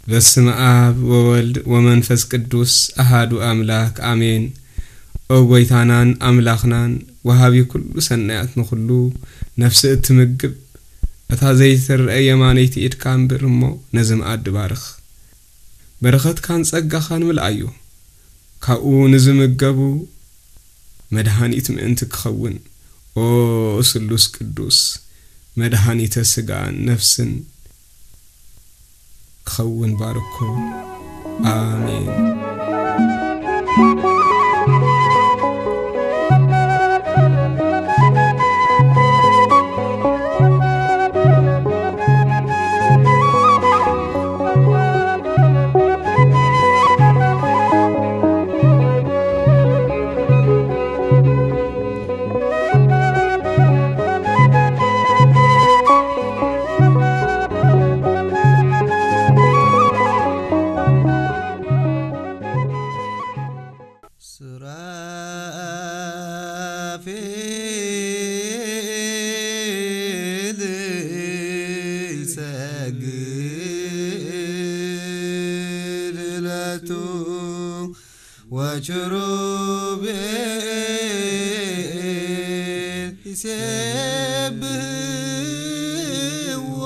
በስመ ኣብ ወወልድ ወመንፈስ ቅዱስ ኣሃዱ ኣምላክ ኣሜን። ኦ ጎይታናን ኣምላኽናን ወሃቢ ኩሉ ሰናያት ንኹሉ፣ ነፍሲ እትምግብ እታ ዘይትረአ የማነይቲ ኢድካ እምብር እሞ ነዚ መኣዲ ባርኽ። በረኸትካን ጸጋኻን ምልኣዮ። ካብኡ ንዝምገቡ መድሃኒት ምእንቲ ክኸውን፣ ኦ ስሉስ ቅዱስ፣ መድሃኒተ ስጋን ነፍስን ክኸውን ባርኮ። ኣሜን። ሱራፌል ይሰግድ ለቱ ወኪሩቤል ይሴብሕዎ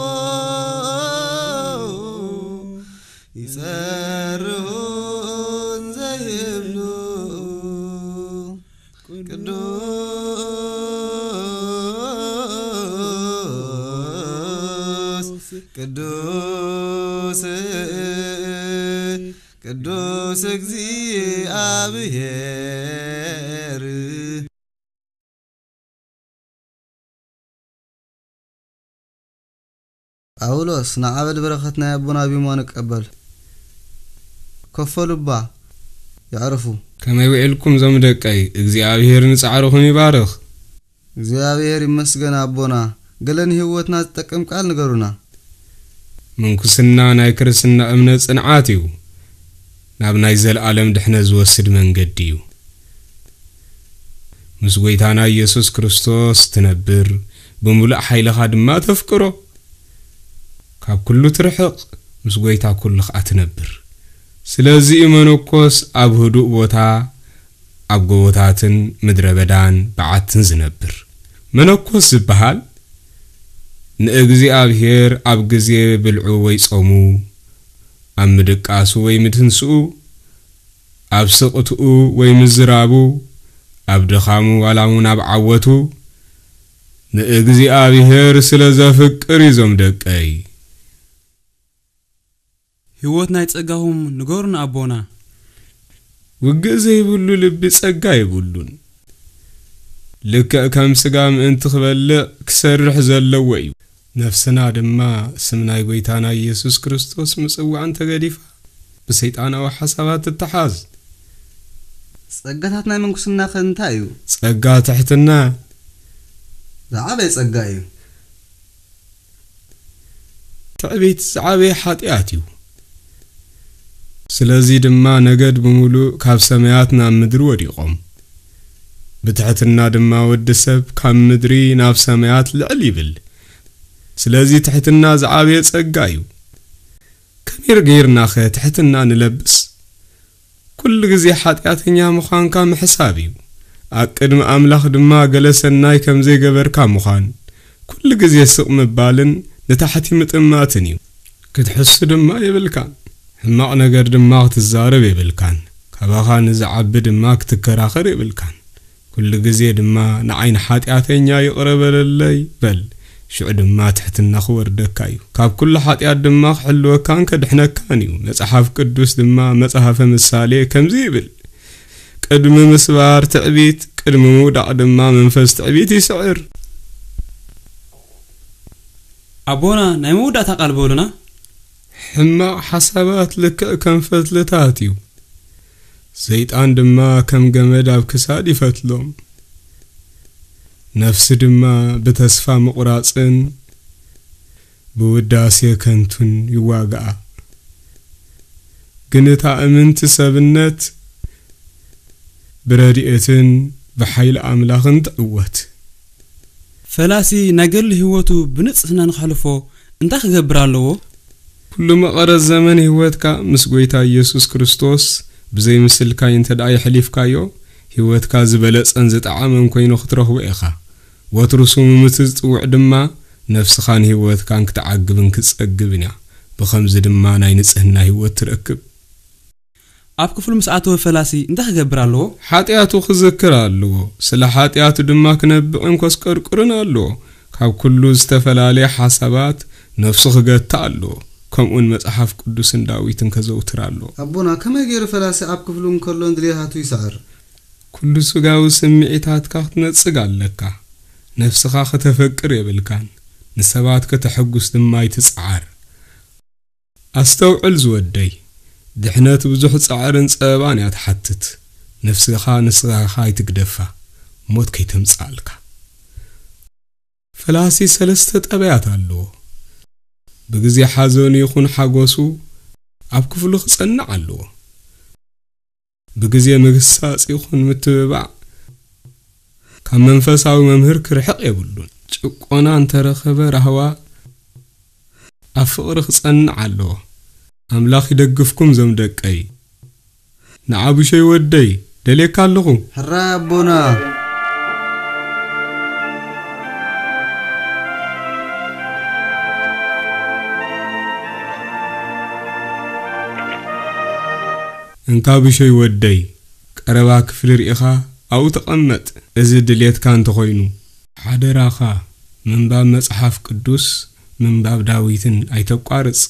ይጸርሁ እንዘ ይብሉ ቅዱስ ቅዱስ ቅዱስ እግዚኣብሔር። ጳውሎስ፣ ንዓ በል በረኸት ናይ ኣቦና ቢሞ ንቀበል። ከፈሉ እባ የዕርፉ። ከመይ ውዒልኩም ዞም ደቀይ? እግዚኣብሔር ንጻዕርኹም ይባርኽ። እግዚኣብሔር ይመስገን ኣቦና። ገለ ንህይወትና ዝጠቅም ቃል ንገሩና። ምንኩስና ናይ ክርስትና እምነት ጽንዓት እዩ። ናብ ናይ ዘለኣለም ድሕነት ዝወስድ መንገዲ እዩ። ምስ ጐይታና ኢየሱስ ክርስቶስ ትነብር፣ ብምሉእ ሓይልኻ ድማ ተፍቅሮ። ካብ ኩሉ ትርሕቕ፣ ምስ ጐይታ ኩሉ ኸኣ ትነብር። ስለዚ እዩ መነኮስ ኣብ ህዱእ ቦታ፣ ኣብ ጎቦታትን ምድረ በዳን በዓትን ዝነብር። መነኮስ ዝበሃል ንእግዚኣብሔር ኣብ ግዜ ብልዑ ወይ ጾሙ፣ ኣብ ምድቃሱ ወይ ምትንስኡ፣ ኣብ ስቕትኡ ወይ ምዝራቡ፣ ኣብ ድኻሙ ዋላ እውን ኣብ ዓወቱ፣ ንእግዚኣብሔር ስለ ዘፍቅር እዩ ዞም ደቀይ። ህይወት ናይ ጸጋኹም ንገሩና ኣቦና። ውግእ ዘይብሉ ልቢ ጸጋ የብሉን። ልክዕ ከም ስጋ ምእንቲ ክበልዕ ክሰርሕ ዘለዎ እዩ። ነፍስና ድማ ስም ናይ ጐይታና ኢየሱስ ክርስቶስ ምጽዋዕ እንተገዲፋ፣ ብሰይጣናዊ ሓሳባት ትተሓዝ። ጸጋታት ናይ ምንኩስናኸ እንታይ እዩ? ጸጋ ትሕትና። ዝዓበየ ጸጋ እዩ። ትዕቢት ዝዓበየ ሓጢኣት እዩ። ስለዚ ድማ ነገድ ብምሉእ ካብ ሰማያት ናብ ምድሪ ወዲቖም። ብትሕትና ድማ ወዲ ሰብ ካብ ምድሪ ናብ ሰማያት ልዕል ይብል። ስለዚ ትሕትና ዝዓበየ ጸጋ እዩ። ከመይ ጌርናኸ ትሕትና ንለብስ? ኩሉ ግዜ ሓጢኣተኛ ምዃንካ ምሕሳብ እዩ። ኣብ ቅድሚ ኣምላኽ ድማ ገለ ሰናይ ከም ዘይገበርካ ምዃን፣ ኩሉ ግዜ ስቕ ምባልን ንታሕቲ ምጥማትን እዩ። ክትሕሱ ድማ የብልካን። ሕማቕ ነገር ድማ ክትዛረብ የብልካን። ካባኻ ንዝዓቢ ድማ ክትከራኸር የብልካን። ኩሉ ግዜ ድማ ንዓይ ንሓጢኣተኛ ይቕረ በለለይ በል። ሽዑ ድማ ትሕትና ክወርደካ እዩ። ካብ ኩሉ ሓጢኣት ድማ ክሕልወካን ከድሕነካን እዩ። መጽሓፍ ቅዱስ ድማ መጽሓፈ ምሳሌ ከምዚ ይብል፣ ቅድሚ ምስባር ትዕቢት፣ ቅድሚ ምውዳቕ ድማ መንፈስ ትዕቢት ይስዕር። ኣቦና ናይ መወዳእታ ቃል በሉና። ሕማቕ ሓሳባት ልክዕ ከም ፈትልታት እዩ። ሰይጣን ድማ ከም ገመድ ኣብ ክሳድ ይፈትሎም። ነፍሲ ድማ ብተስፋ ምቑራጽን ብውዳሴ ከንቱን ይዋግኣ። ግን እታ እምንቲ ሰብነት ብረድኤትን ብሓይሊ ኣምላኽን ትዕወት። ፈላሲ ናይ ገድሊ ህይወቱ ብንጽህና ንኸሕልፎ እንታይ ክገብር ኣለዎ? ኩሉ መቐረት ዘመን ህይወትካ ምስ ጐይታ ኢየሱስ ክርስቶስ ብዘይ ምስልካይ እንተ ደኣ የሕሊፍካዮ፣ ህይወትካ ዝበለጸን ዝጠዓመን ኮይኑ ክትረኽቦ ኢኻ። ወትሩ ስሙ ምስ ዝጽውዕ ድማ፣ ነፍስኻን ህይወትካን ክትዓግብን ክትጸግብን እያ። ብኸምዚ ድማ ናይ ንጽህና ህይወት ትረክብ። ኣብ ክፍሉ ምስ ኣተወ ፈላሲ እንታይ ክገብር ኣለዎ? ሓጢኣቱ ክዝክር ኣለዎ። ስለ ሓጢኣቱ ድማ ክነብዕን ከስቀርቅርን ኣለዎ። ካብ ኩሉ ዝተፈላለየ ሓሳባት ነፍሱ ክገታ ኣለዎ። ከምኡን መጽሓፍ ቅዱስን ዳዊትን ከዘውትር ኣለዎ። ኣቦና፣ ከመይ ገይሩ ፈላሲ ኣብ ክፍሉ እንከሎ ንድሌታቱ ይስዕር? ኩሉ ስጋዊ ስምዒታትካ ክትነጽግ ኣለካ። ነፍስኻ ከተፈቅር የብልካን። ንሰባት ከተሐጉስ ድማ ኣይትጽዓር። ኣስተውዕል ዝወደይ፣ ድሕነት ብዙሕ ጻዕርን ጸበባን እያ ትሓትት። ነፍስኻ ንስኻ ኣይትግደፋ፣ ሞት ከይተምጽኣልካ። ፈላሲ ሰለስተ ጠባያት ኣለዎ። ብግዜ ሓዘኑ ይኹን ሓጎሱ ኣብ ክፍሉ ክጸንዕ ኣለዎ። ብግዜ ምግሳጽ ይኹን ምትብባዕ ካብ መንፈሳዊ መምህር ክርሕቕ የብሉን። ጭቆና እንተረኸበ ራህዋ ኣብ ፍቕሪ ክጸንዕ ኣለዎ። ኣምላኽ ይደግፍኩም ዞም ደቀይ። ንዓብሸይ ወደይ፣ ደልየካ ኣለኹ። ሕራይ ኣቦና። እንካ ብሸይ ወደይ፣ ቀረባ ክፍሊ ርኢኻ ኣብኡ ተቐመጥ። እዚ ድልየትካ እንተኾይኑ፣ ሓደራኻ ምንባብ መጽሓፍ ቅዱስ፣ ምንባብ ዳዊትን ኣይተቋርጽ።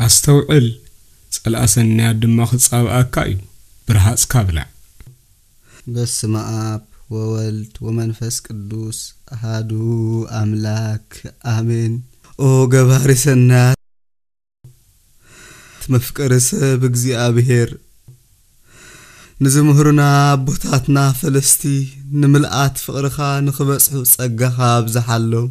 ኣስተውዕል፣ ጸልኣ ሰናያት ድማ ክጻብኣካ እዩ። ብርሃጽካ ብላዕ። በስመ ኣብ ወወልድ ወመንፈስ ቅዱስ ኣሃዱ ኣምላክ ኣሜን። ኦ ገባሪ ሰናያት፣ መፍቀሪ ሰብ እግዚኣብሔር፣ ንዝምህሩና ኣቦታትና ፈለስቲ ንምልኣት ፍቕርኻ ንኽበጽሑ ጸጋኻ ኣብዝሓሎም።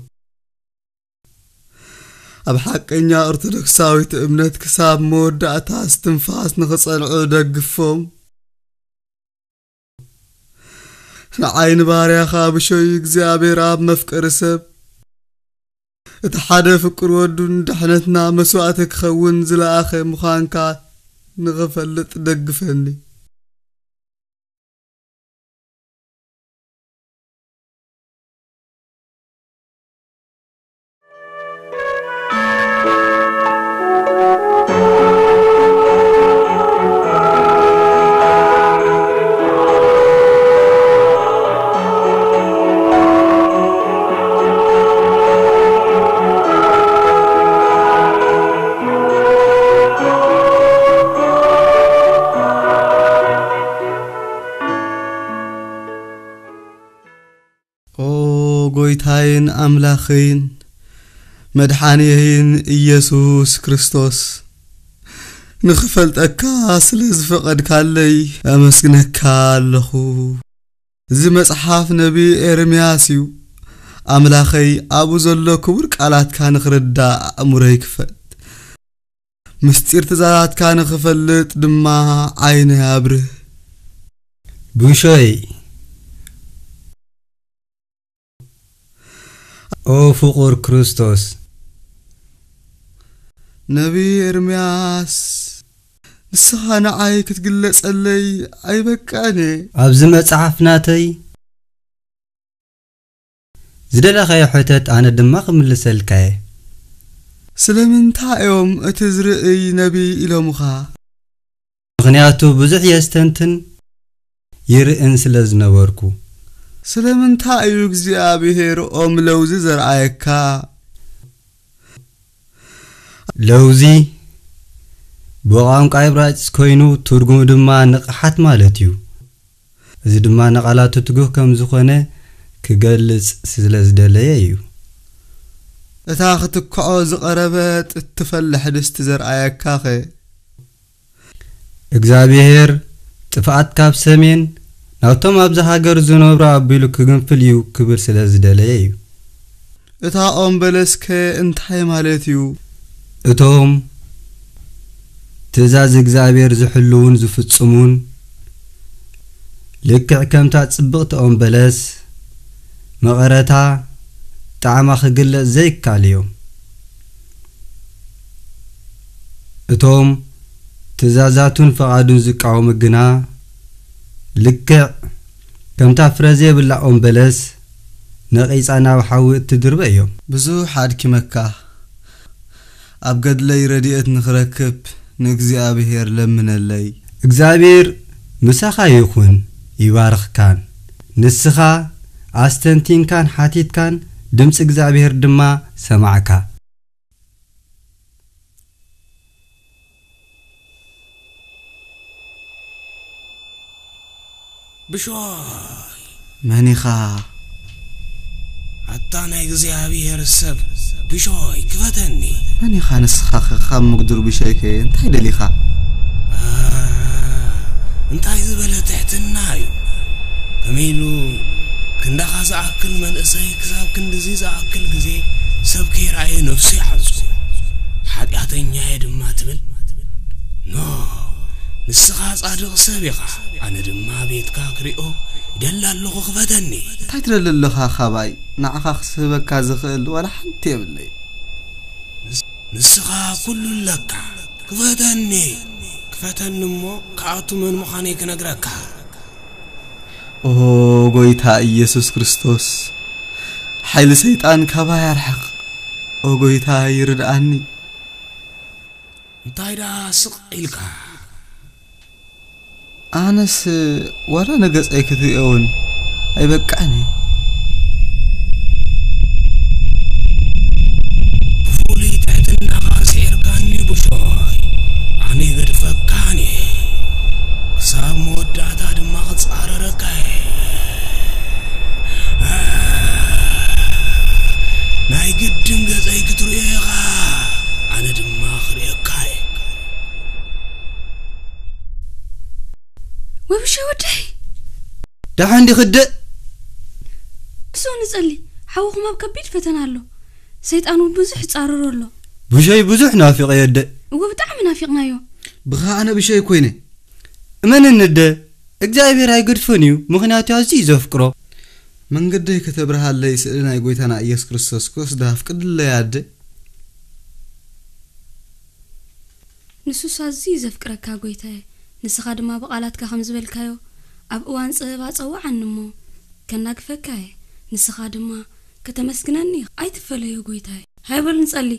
ኣብ ሓቀኛ ኦርቶዶክሳዊት እምነት ክሳብ መወዳእታ እስትንፋስ ንኽጸንዑ ደግፎም። ንዓይ ንባርያኻ ብሸዩ እግዚኣብሔር ኣብ መፍቀሪ ሰብ፣ እቲ ሓደ ፍቅር ወዱ ንድሕነትና መስዋእቲ ክኸውን ዝለኣኸ ምዃንካ ንኽፈልጥ ደግፈኒ። ኦ ጎይታይን ኣምላኸይን መድሓንየይን ኢየሱስ ክርስቶስ፣ ንኽፈልጠካ ስለ ዝፈቐድካለይ ኣመስግነካ ኣለኹ። እዚ መጽሓፍ ነቢ ኤርምያስ እዩ። ኣምላኸይ፣ ኣብኡ ዘሎ ክቡር ቃላትካ ንኽርዳእ ኣእምሮይ ክፈት። ምስጢር ትእዛዛትካ ንኽፈልጥ ድማ ዓይነይ ኣብርህ። ብሾይ፣ ኦ ፍቑር ክርስቶስ። ነቢ ኤርምያስ፣ ንስኻ ንዓይ ክትግለጸለይ ኣይበቃዕን እየ። ኣብዚ መጽሓፍ ናተይ ዝደለኻዮ ሕተት ኣነ ድማ ክምልሰልካ እየ። ስለምንታይ እዮም እቲ ዝርእይ ነቢ ኢሎምኻ? ምኽንያቱ ብዙሕ የስተንትን ይርእን ስለ ዝነበርኩ። ስለምንታይ እዩ እግዚኣብሔር ኦም ለውዚ ዘርኣየካ? ለውዚ ብቋንቋ ዕብራይስጥ ኮይኑ ትርጉሙ ድማ ንቕሓት ማለት እዩ። እዚ ድማ ንቓላቱ ትጉህ ከም ዝኾነ ክገልጽ ስለ ዝደለየ እዩ። እታ ክትክዖ ዝቐረበት እትፈልሕ ድስቲ ዘርኣየካኸ? እግዚኣብሔር ጥፍኣት ካብ ሰሜን ናብቶም ኣብዚ ሃገር ዝነብሩ ኣቢሉ ክግንፍል እዩ ክብል ስለ ዝደለየ እዩ። እታ ኦም በለስከ እንታይ ማለት እዩ? እቶም ትእዛዝ እግዚኣብሔር ዝሕልዉን ዝፍጽሙን፣ ልክዕ ከምታ ጽብቕቲ ኦም በለስ፣ መቐረታ ጣዕማ ክግለጽ ዘይከኣል እዮም። እቶም ትእዛዛቱን ፍቓዱን ዝቃወሙ ግና፣ ልክዕ ከምታ ፍረ ዘይብላ ኦም በለስ ነቒጻ ናብ ሓዊ እትድርበ እዮም። ብዙሕ ኣድኪመካ። ኣብ ገድለይ ረድኤት ንኽረክብ ንእግዚኣብሔር ለምነለይ። እግዚኣብሔር ምሳኻ ይኹን፣ ይባርኽካን። ንስኻ ኣስተንቲንካን ሓቲትካን፣ ድምፂ እግዚኣብሔር ድማ ሰማዕካ። ብሾይ! መን ኢኻ? ኣታ ናይ እግዚኣብሔር ሰብ፣ ብሾይ ክፈተኒ። መን ኢኻ ንስኻ ኸ? ካብ ምጉዱር ብሾይ ከ እንታይ ደሊኻ? አ፣ እንታይ ዝበለ ትሕትና እዩ! ከመይ ኢሉ ክንዳኻ ዝኣክል መንእሰይ ክሳብ ክንድዚ ዝኣክል ግዜ ሰብ ከይረኣየ ነፍሱ ይሓጹ፣ ሓጢኣተኛ እየ ድማ ትብል? ኖ፣ ንስኻ ጻድቕ ሰብ ኢኻ፣ ኣነ ድማ ቤትካ ክሪኦ ይደሊ ኣለኹ፣ ክፈተኒ። እንታይ ትደሊ ኣለኻ ካባይ? ንዓኻ ክስህበካ ዝኽእል ዋላ ሓንቲ የብለይ። ንስ-፣ ንስኻ ኩሉ ኣለካ፣ ክፈተኒ። ክፈተኒ እሞ ክኣቱ መን ምዃነይ ክነግረካ። ኦ ጎይታ ኢየሱስ ክርስቶስ፣ ሓይሊ ሰይጣን ካባይ ኣርሕቕ። ኦ ጎይታ ይርድኣኒ። እንታይ ደኣ ስቕ ኢልካ? ኣነስ ዋላ ንገጸይ ክትርእዮ እውን ኣይበቃዕን እዩ። ብፍሉይ ትሕትናኻ ስዒርካኒ ብሾይ፣ ኣነ ይገድፈካን እየ። ክሳብ መወዳእታ ድማ ክጻረረካ እየ። ናይ ግድን ገጸይ ክትርእዮ ኢኻ፣ ኣነ ድማ ክርእየካ እየ። ወይ ብሸይ ወደይ! ደሓን ዲኺ ኣደ? እሶ ንጸሊ፣ ሓውኹም ኣብ ከቢድ ፈተና ኣሎ። ሰይጣን እውን ብዙሕ ይጻረሮ ኣሎ። ብሸይ ብዙሕ ናፊቐዮ ኣደ። እወ፣ ብጣዕሚ ናፊቕናዮ። ብኻ ኣነ ብሸይ ኮይነ። እመነኒ ኣደ፣ እግዚኣብሔር ኣይገድፎን እዩ፣ ምኽንያቱ ኣዝዩ እዩ ዘፍቅሮ። መንገደይ ከተብርሃለይ ስእሊ ናይ ጎይታና ኢየሱስ ክርስቶስ ክወስዳ ኣፍቅድለይ ኣደ። ንሱስ ኣዝዩ ዘፍቅረካ ጎይታየ፣ ንስኻ ድማ ብቓላትካ ከም ዝበልካዮ፣ ኣብ እዋን ጽበባ ጸውዓኒ እሞ፣ ከናግፈካ እየ፣ ንስኻ ድማ ከተመስግነኒ ኣይትፈለዮ ጎይታየ። ሃይ በል ንጸሊ።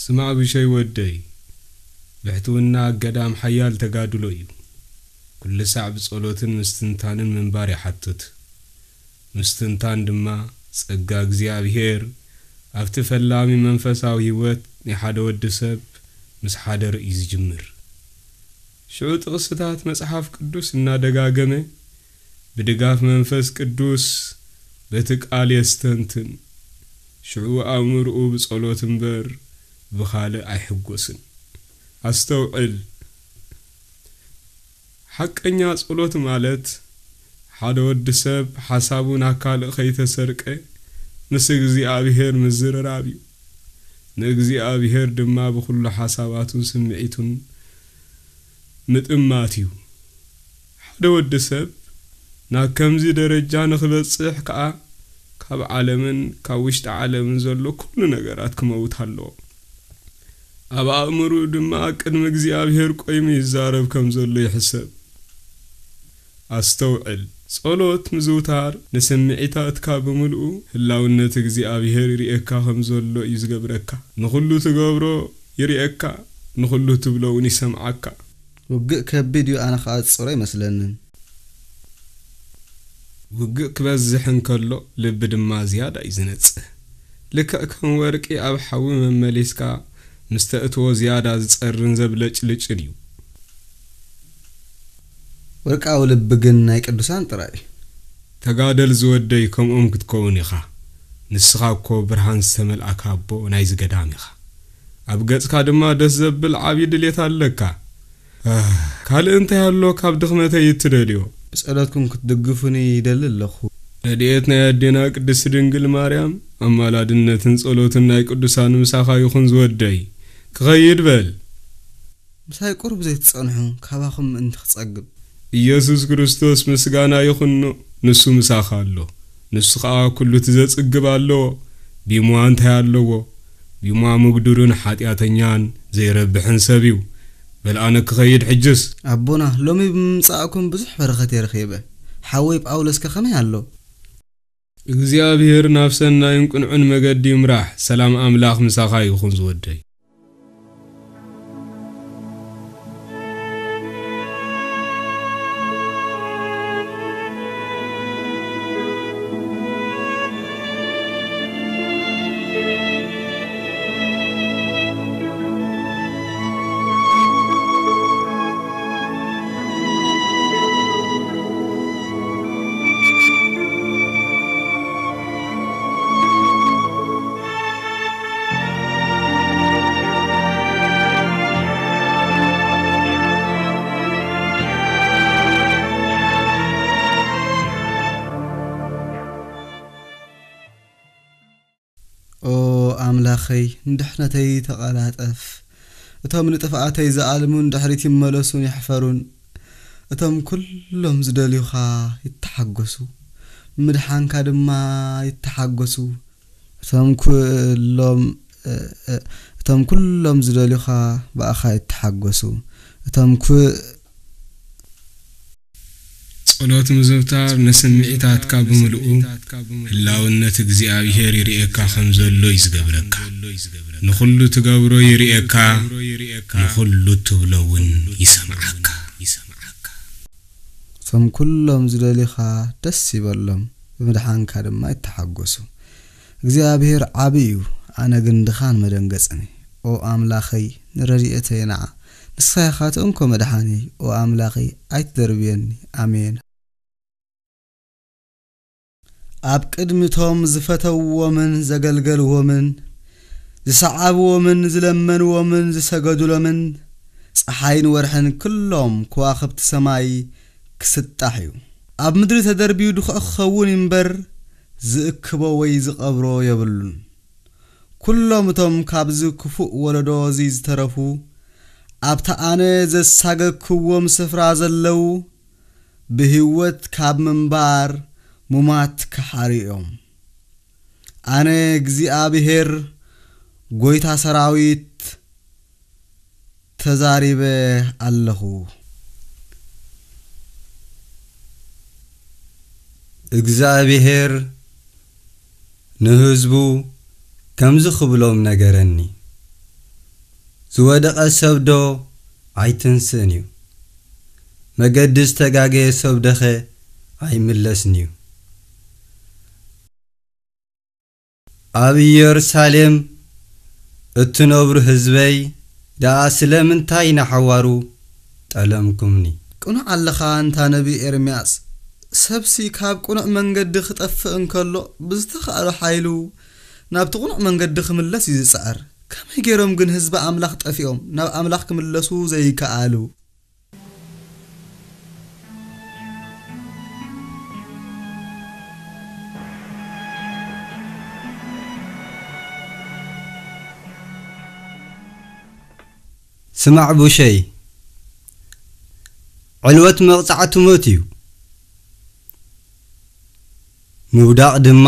ስማዕ ብሸይ ወደይ፣ ብሕትውና ኣብ ገዳም ሓያል ተጋድሎ እዩ። ኩሉ ሳዕ ብጸሎትን ምስትንታንን ምንባር ይሓትት። ምስትንታን ድማ ጸጋ እግዚኣብሔር ኣብቲ ፈላሚ መንፈሳዊ ህይወት ናይ ሓደ ወዲ ሰብ ምስ ሓደረ እዩ ዝጅምር። ሽዑ ጥቕስታት መጽሓፍ ቅዱስ እናደጋገመ ብድጋፍ መንፈስ ቅዱስ በቲ ቃል የስተንትን። ሽዑ ኣእምርኡ ብጸሎት እምበር ብኻልእ ኣይሕጎስን። ኣስተውዕል። ሓቀኛ ጸሎት ማለት ሓደ ወዲ ሰብ ሓሳቡ ናብ ካልእ ከይተሰርቀ ምስ እግዚኣብሔር ምዝርራብ እዩ። ንእግዚኣብሔር ድማ ብኹሉ ሓሳባቱን ስምዒቱን ምጥማት እዩ። ሓደ ወዲ ሰብ ናብ ከምዚ ደረጃ ንኽበጽሕ ከኣ ካብ ዓለምን ካብ ውሽጢ ዓለምን ዘሎ ኩሉ ነገራት ክመውት ኣለዎ። ኣብ ኣእምርኡ ድማ ቅድሚ እግዚኣብሔር ቆይሙ ይዛረብ ከም ዘሎ ይሕሰብ። ኣስተውዕል፣ ጸሎት ምዝውታር ንስምዒታትካ ብምልኡ ህላውነት እግዚኣብሔር ይርእየካ ከም ዘሎ እዩ ዝገብረካ። ንኹሉ ትገብሮ ይርእየካ፣ ንኹሉ ትብሎ እውን ይሰምዓካ። ውግእ ከቢድ እዩ፣ ኣነ ኸኣ ዝጽሮ ኣይመስለንን። ውግእ ክበዝሕ እንከሎ ልቢ ድማ ዝያዳ እዩ ዝነጽህ። ልክዕ ከም ወርቂ ኣብ ሓዊ መመሊስካ ምስ ተእትዎ ዝያዳ ዝጸርን ዘብለጭልጭን እዩ። ወርቃዊ ልቢ ግን ናይ ቅዱሳን ጥራይ እዩ። ተጋደል ዝወደይ፣ ከምኦም ክትከውን ኢኻ። ንስኻ እኮ ብርሃን ዝተመልኣካ ኣቦ ናይዚ ገዳም ኢኻ። ኣብ ገጽካ ድማ ደስ ዘብል ዓቢ ድሌት ኣለካ። ኣህ፣ ካልእ እንታይ ኣሎ ካብ ድኽመተይ እትደልዮ? ብጸሎትኩም ክትድግፉኒ ይደሊ ኣለኹ። ረድኤት ናይ ኣዴና ቅድስቲ ድንግል ማርያም ኣማላድነትን ጸሎትን ናይ ቅዱሳን ምሳኻ ይኹን ዝወደይ። ክኸይድ በል። ምሳይ ቁሩብ ዘይትጸንሑ ካባኹም ምእንቲ ክጸግብ። ኢየሱስ ክርስቶስ ምስጋና ይኹኖ፣ ንሱ ምሳኻ ኣሎ። ንሱ ኸኣ ኩሉ እቲ ዘጽግብ ኣለዎ። ቢምዋ እንታይ ኣለዎ? ዲማ ምጉዱርን ሓጢኣተኛን ዘይረብሕን ሰብ እዩ። በል ኣነ ክኸይድ ሕጅስ። ኣቦና፣ ሎሚ ብምምጻእኩም ብዙሕ በረኸት እየ ረኺበ። ሓወይ ጳውሎስከ ከመይ ኣሎ? እግዚኣብሔር ናብ ሰናይን ቅንዑን መገዲ ይምራሕ። ሰላም ኣምላኽ ምሳኻ ይኹን ዝወደይ። ኦ ኣምላኸይ፣ ንድሕነተይ ተቐላጠፍ። እቶም ንጥፍኣተይ ዝኣልሙን ድሕሪት ይመለሱን ይሕፈሩን። እቶም ኩሎም ዝደልዩኻ ይተሓጎሱ፣ ምድሓንካ ድማ ይተሓጎሱ። እቶም ኩሎም፣ እ፣ እ፣ እቶም ኩሎም ዝደልዩኻ ብኣኻ ይተሓጎሱ። እቶም ኩ-፣ ጸሎት ምዝውታር ንስምዒታትካ ብምልኡ ህላውነት እግዚኣብሔር ይርእየካ ከም ዘሎ እዩ ዝገብረካ። ንኹሉ ትገብሮ ይርእየካ፣ ንኹሉ ትብሎ እውን ይሰምዓካ። እቶም ኩሎም ዝደልዩኻ ደስ ይበሎም፣ ብምድሓንካ ድማ ይተሓጎሱ። እግዚኣብሔር ዓቢ እዩ፣ ኣነ ግን ድኻን መደንገጽን እየ። ኦ ኣምላኸይ፣ ንረድኤተይ ንዓ። ንስኻ ኢኻ እቲ እንኮ መድሓኒይ። ኦ ኣምላኸይ፣ ኣይትደርብየኒ። ኣሜን። ኣብ ቅድሚቶም ዝፈተውዎምን ዘገልገልዎምን፣ ዝሰዓብዎምን ዝለመንዎምን ዝሰገዱሎምን፣ ጸሓይን ወርሕን ክሎም ከዋኽብቲ ሰማይ ክስጣሕ እዩ። ኣብ ምድሪ ተደርብዩ ድኹዒ ክኸውን እምበር፣ ዝእክቦ ወይ ዝቐብሮ የብሉን። ኩሎም እቶም ካብዚ ክፉእ ወለዶ እዚ ዝተረፉ፣ ኣብታ ኣነ ዘሳገግክዎም ስፍራ ዘለዉ፣ ብህይወት ካብ ምንባር ሙማት ክሓርዩ እዮም። ኣነ እግዚኣብሔር ጐይታ ሰራዊት ተዛሪበ ኣለኹ። እግዚኣብሔር ንህዝቡ ከምዚ ክብሎም ነገረኒ፣ ዝወደቐ ሰብዶ ኣይትንስእን እዩ? መገዲ ዝተጋገየ ሰብዶኸ ኣይምለስን እዩ? ኣብ ኢየሩሳሌም እትነብሩ ህዝበይ ደኣ ስለምንታይ ንሓዋሩ ጠለምኩምኒ? ቅኑዕ ኣለኻ ኣንታ ነቢ ኤርምያስ። ሰብሲ ካብ ቅኑዕ መንገዲ ክጠፍእ እንከሎ ብዝተኻእሎ ሓይሉ ናብቲ ቅኑዕ መንገዲ ክምለስ እዩ ዝጽዕር። ከመይ ገይሮም ግን ህዝቢ ኣምላኽ ጠፊኦም ናብ ኣምላኽ ክምለሱ ዘይከኣሉ? ስማዕ ቡሸይ፣ ዕልወት መቕጻዕቲ ሞት እዩ። ምውዳቕ ድማ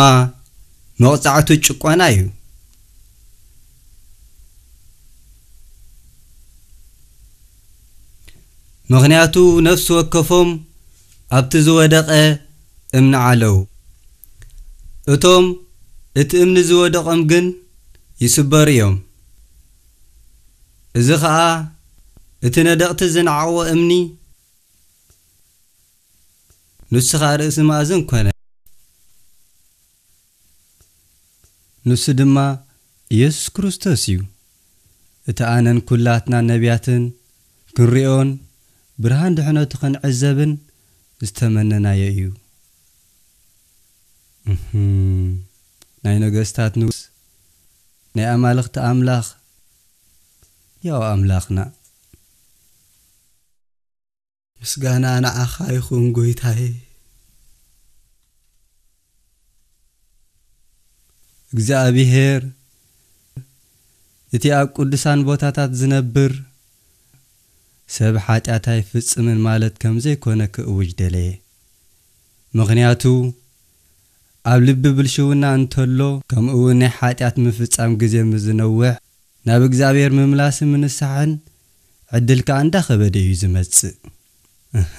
መቕጻዕቱ ጭቆና እዩ። ምኽንያቱ ነፍሲ ወከፎም ኣብቲ ዝወደቐ እምኒ ዓለዉ። እቶም እቲ እምኒ ዝወደቖም ግን ይስበሩ እዮም። እዚ ኸኣ እቲ ነደቕቲ ዝነዓቕዎ እምኒ ንሱ ኸኣ ርእሲ መኣዝን ኮነ። ንሱ ድማ ኢየሱስ ክርስቶስ እዩ። እቲ ኣነን ኩላትና ነቢያትን ክንሪኦን ብርሃን ድሕነቱ ክንዕዘብን ዝተመነናዮ እዩ። እህም፣ ናይ ነገስታት ንጉስ፣ ናይ ኣማልኽቲ ኣምላኽ፣ ያው ኣምላኽና። ምስጋና ንዓኻ ይኹን ጎይታዬ። እግዚኣብሔር እቲ ኣብ ቅዱሳን ቦታታት ዝነብር ሰብ ሓጢኣት ኣይፍጽምን ማለት ከም ዘይኮነ ክእውጅ ደለየ። ምኽንያቱ ኣብ ልቢ ብልሽውና እንተሎ፣ ከምኡ እውን ናይ ሓጢኣት ምፍጻም ግዜ ምስ ዝነውሕ፣ ናብ እግዚኣብሔር ምምላስን ምንሳሕን ዕድል ከኣ እንዳኸበደ እዩ ዝመጽእ። እህ፣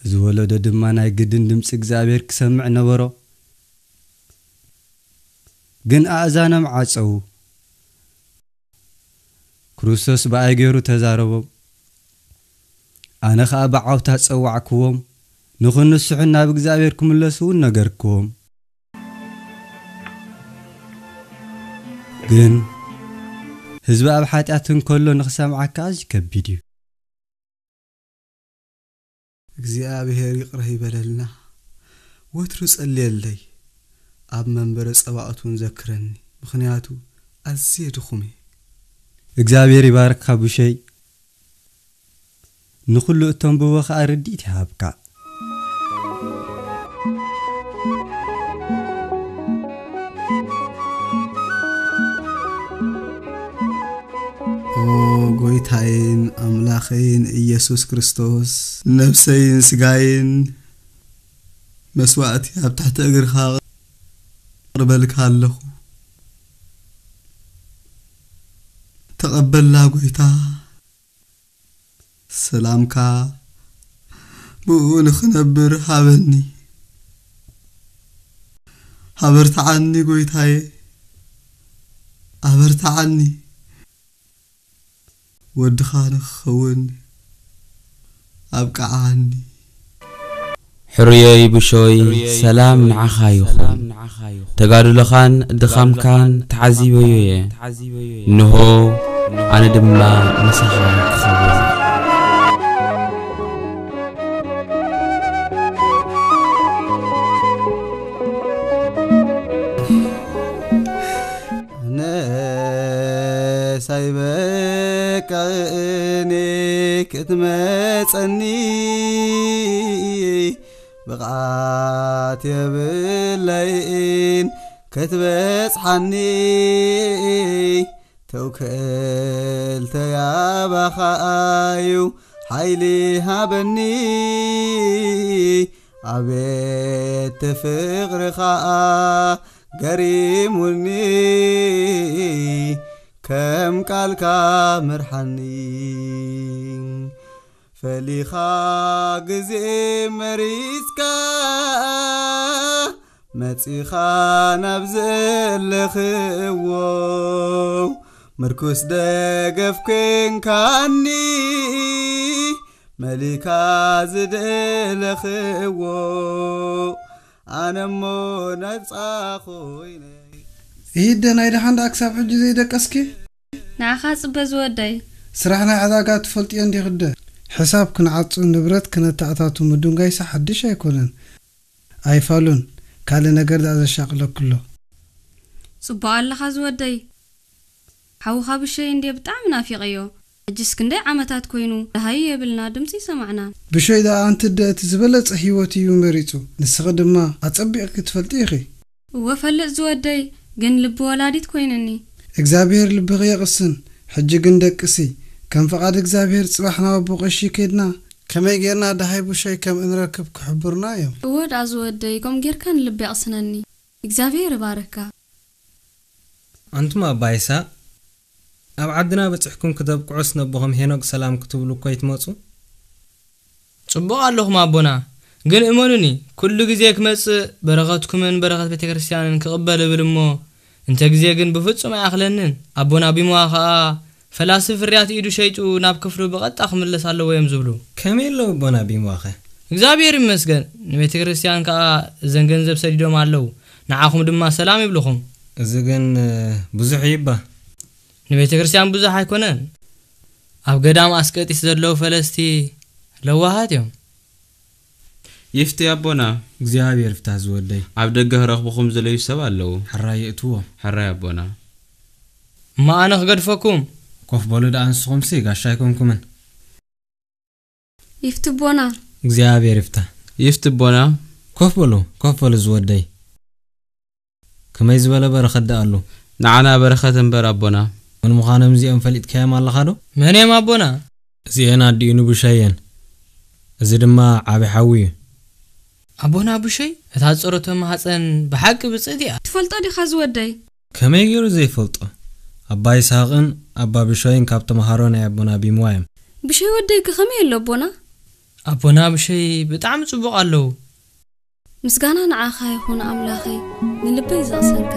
እዚ ወለዶ ድማ ናይ ግድን ድምጺ እግዚኣብሔር ክሰምዕ ነበሮ። ግን ኣእዛኖም ዓጸዉ። ክርስቶስ ብኣይ ገይሩ ተዛረቦም። ኣነ ኸኣ ብዓውታ ጸዋዕክዎም፣ ንኽንስሑን ናብ እግዚኣብሔር ክምለሱ እውን ነገርክዎም። ግን ህዝቢ ኣብ ሓጢኣት እንከሎ ንኽሰምዓካ ኣዝዩ ከቢድ እዩ። እግዚኣብሔር ይቕረ ይበለልና። ወትሩ ጸልየለይ፣ ኣብ መንበረ ጸባኦት እውን ዘክረኒ፣ ምኽንያቱ ኣዝየ ድኹም እየ። እግዚኣብሔር ይባርክካ ቡሸይ፣ ንኹሉ እተንብቦ ኸኣ ርድኢት ይሃብካ። ኦ ጎይታይን ኣምላኸይን ኢየሱስ ክርስቶስ፣ ነፍሰይን ስጋይን መስዋዕቲ ኣብ ትሕቲ እግርኻ ኣቕርበልካ ኣለኹ። ተቐበላ ጎይታ፣ ሰላምካ ብኡ ንኽነብር ሃበኒ። ኣበርትዓኒ ጎይታየ፣ ኣበርትዓኒ። ወድኻ ንኽኸውን ኣብቅዓኒ። ሕሩየይ ብሾይ፣ ሰላም ንዓኻ ይኹን። ተጋድሎኻን ድኻምካን ተዓዚበዮ እየ። እንሆ፣ ኣነ ድማ ምሳኻ ክኸውን። ኣነስ ኣይበቅዕን ክትመጸኒ፣ ብቕዓት የብለይን ክትበጽሓኒ። ተውከልተይ ኣባኻ እዩ ሓይሊ ሃበኒ፣ ኣቤት ፍቕርኻ ገሪሙኒ፣ ከም ቃልካ ምርሓኒ። ፈሊኻ ግዜ መሪጽካ፣ መጺኻ ናብ ዘለኽዎ፣ ምርኩስ ደገፍ ኮንካኒ፣ መሊካ ዝደለኽዎ፣ ኣነሞ ነጻ ኮይነ። ኢሂደ፣ ናይ ደሓን ደኣ ክሳብ ሕጂ ዘይደቀስኪ? ንዓኻ ጽበ ዝወደይ። ስራሕ ናይ ዕዳጋ ትፈልጥዮ እንዲኽደ? ሕሳብ ክንዓጹ፣ ንብረት ክነተኣታቱ ምድንጓይሳ ሓድሽ ኣይኮነን። ኣይፋሉን፣ ካልእ ነገር ደኣ ዘሻቕለክሎ። ጽቡቕ ኣለኻ ዝወደይ። ሓውኻ ብሸይ እንድየ ብጣዕሚ ናፊቐዮ። ሕጅስ ክንደይ ዓመታት ኮይኑ ደሃዩ የብልና፣ ድምፂ ይሰማዕና። ብሸይ ደኣ ኣንቲ እደ እቲ ዝበለጸ ህይወት እዩ መሪጹ። ንስኺ ድማ ኣጸቢቕኪ ትፈልጢ ኢኺ። እወ ፈልጥ ዝወደይ፣ ግን ልቢ ወላዲት ኮይንኒ። እግዚኣብሔር ልብኺ የቕስን። ሕጂ ግን ደቅሲ፣ ከም ፍቓድ እግዚኣብሔር ጽባሕ ናብ ኣቦ ቀሺ ከይድና፣ ከመይ ጌርና ደሃይ ብሸይ ከም እንረክብ ክሕብሩና እዮም። እወ ደኣ ዝወደይ፣ ከምኡ ጌርካ ንልቢ የቕስነኒ። እግዚኣብሔር ይባርካ። ኣንቱም ኣባ ይስሐቅ፣ ኣብ ዓድና በጺሕኩም ክተብቅዑስ ነቦኹም ሄኖግ ሰላም ክትብሉ እኮ ኣይትመጹ? ጽቡቕ ኣለኹም ኣቦና፣ ግን እመኑኒ፣ ኩሉ ግዜ ክመጽእ በረኸትኩምን በረኸት ቤተ ክርስቲያንን ክቕበል እብል እሞ፣ እንተ ግዜ ግን ብፍጹም ኣይኣኽለንን። ኣቦና ቢምዋ ኸኣ ፈላሲ ፍርያት ኢዱ ሸይጡ ናብ ክፍሉ ብቐጥታ ክምለስ ኣለዎ እዮም ዝብሉ። ከመይ ኣለዉ ኣቦና ቢምዋኸ? እግዚኣብሔር ይመስገን፣ ንቤተ ክርስቲያን ከኣ እዘን ገንዘብ ሰዲዶም ኣለዉ። ንዓኹም ድማ ሰላም ይብልኹም። እዚ ግን፣ እ፣ ብዙሕ እዩ እባ። ንቤተ ክርስቲያን ብዙሕ ኣይኮነን። ኣብ ገዳም ኣስቀጢስ ዘለዉ ፈለስቲ ለዋሃት እዮም። ይፍቲ ኣቦና። እግዚኣብሔር ይፍታህ ዝወደይ። ኣብ ደገ ክረኽብኹም ዝለዩ ሰብ ኣለዉ። ሕራይ የእትዎም። ሕራይ ኣቦና። እሞ ኣነ ክገድፈኩም? ኮፍ በሉ ደኣ ንስኹምሲ ጋሻ ኣይኮንኩምን። ይፍቲ ኣቦና። እግዚኣብሔር ይፍታህ። ይፍቲ ኣቦና። ኮፍ በሉ፣ ኮፍ በሉ ዝወደይ። ከመይ ዝበለ በረኸት ደኣ ኣሉ? ንዓና በረኸት እምበር ኣቦና። መን ምዃኖም እዚኦም ፈሊጥካዮም ኣለኻ ዶ? መን እዮም ኣቦና? እዚኤን ኣዲኡ ንቡሸይ እየን። እዚ ድማ ዓቢ ሓዊ እዩ። ኣቦና ብሸይ፣ እታ ጸሎተ ማህጸን ብሓቂ ብጽእቲ እያ። ትፈልጦ ዲኻ ዝወደይ? ከመይ ገይሩ ዘይፈልጦ? ኣባ ይስሐቕን ኣባ ብሸይን ካብ ተምሃሮ ናይ ኣቦና ቢምዋ እዮም። ብሸይ ወደይከ ከመይ ኣሎ ኣቦና? ኣቦና ብሸይ ብጣዕሚ ጽቡቕ ኣለዉ። ምስጋና ንዓኻ ይኹን ኣምላኸይ፣ ንልበይ ዘቕሰንካ።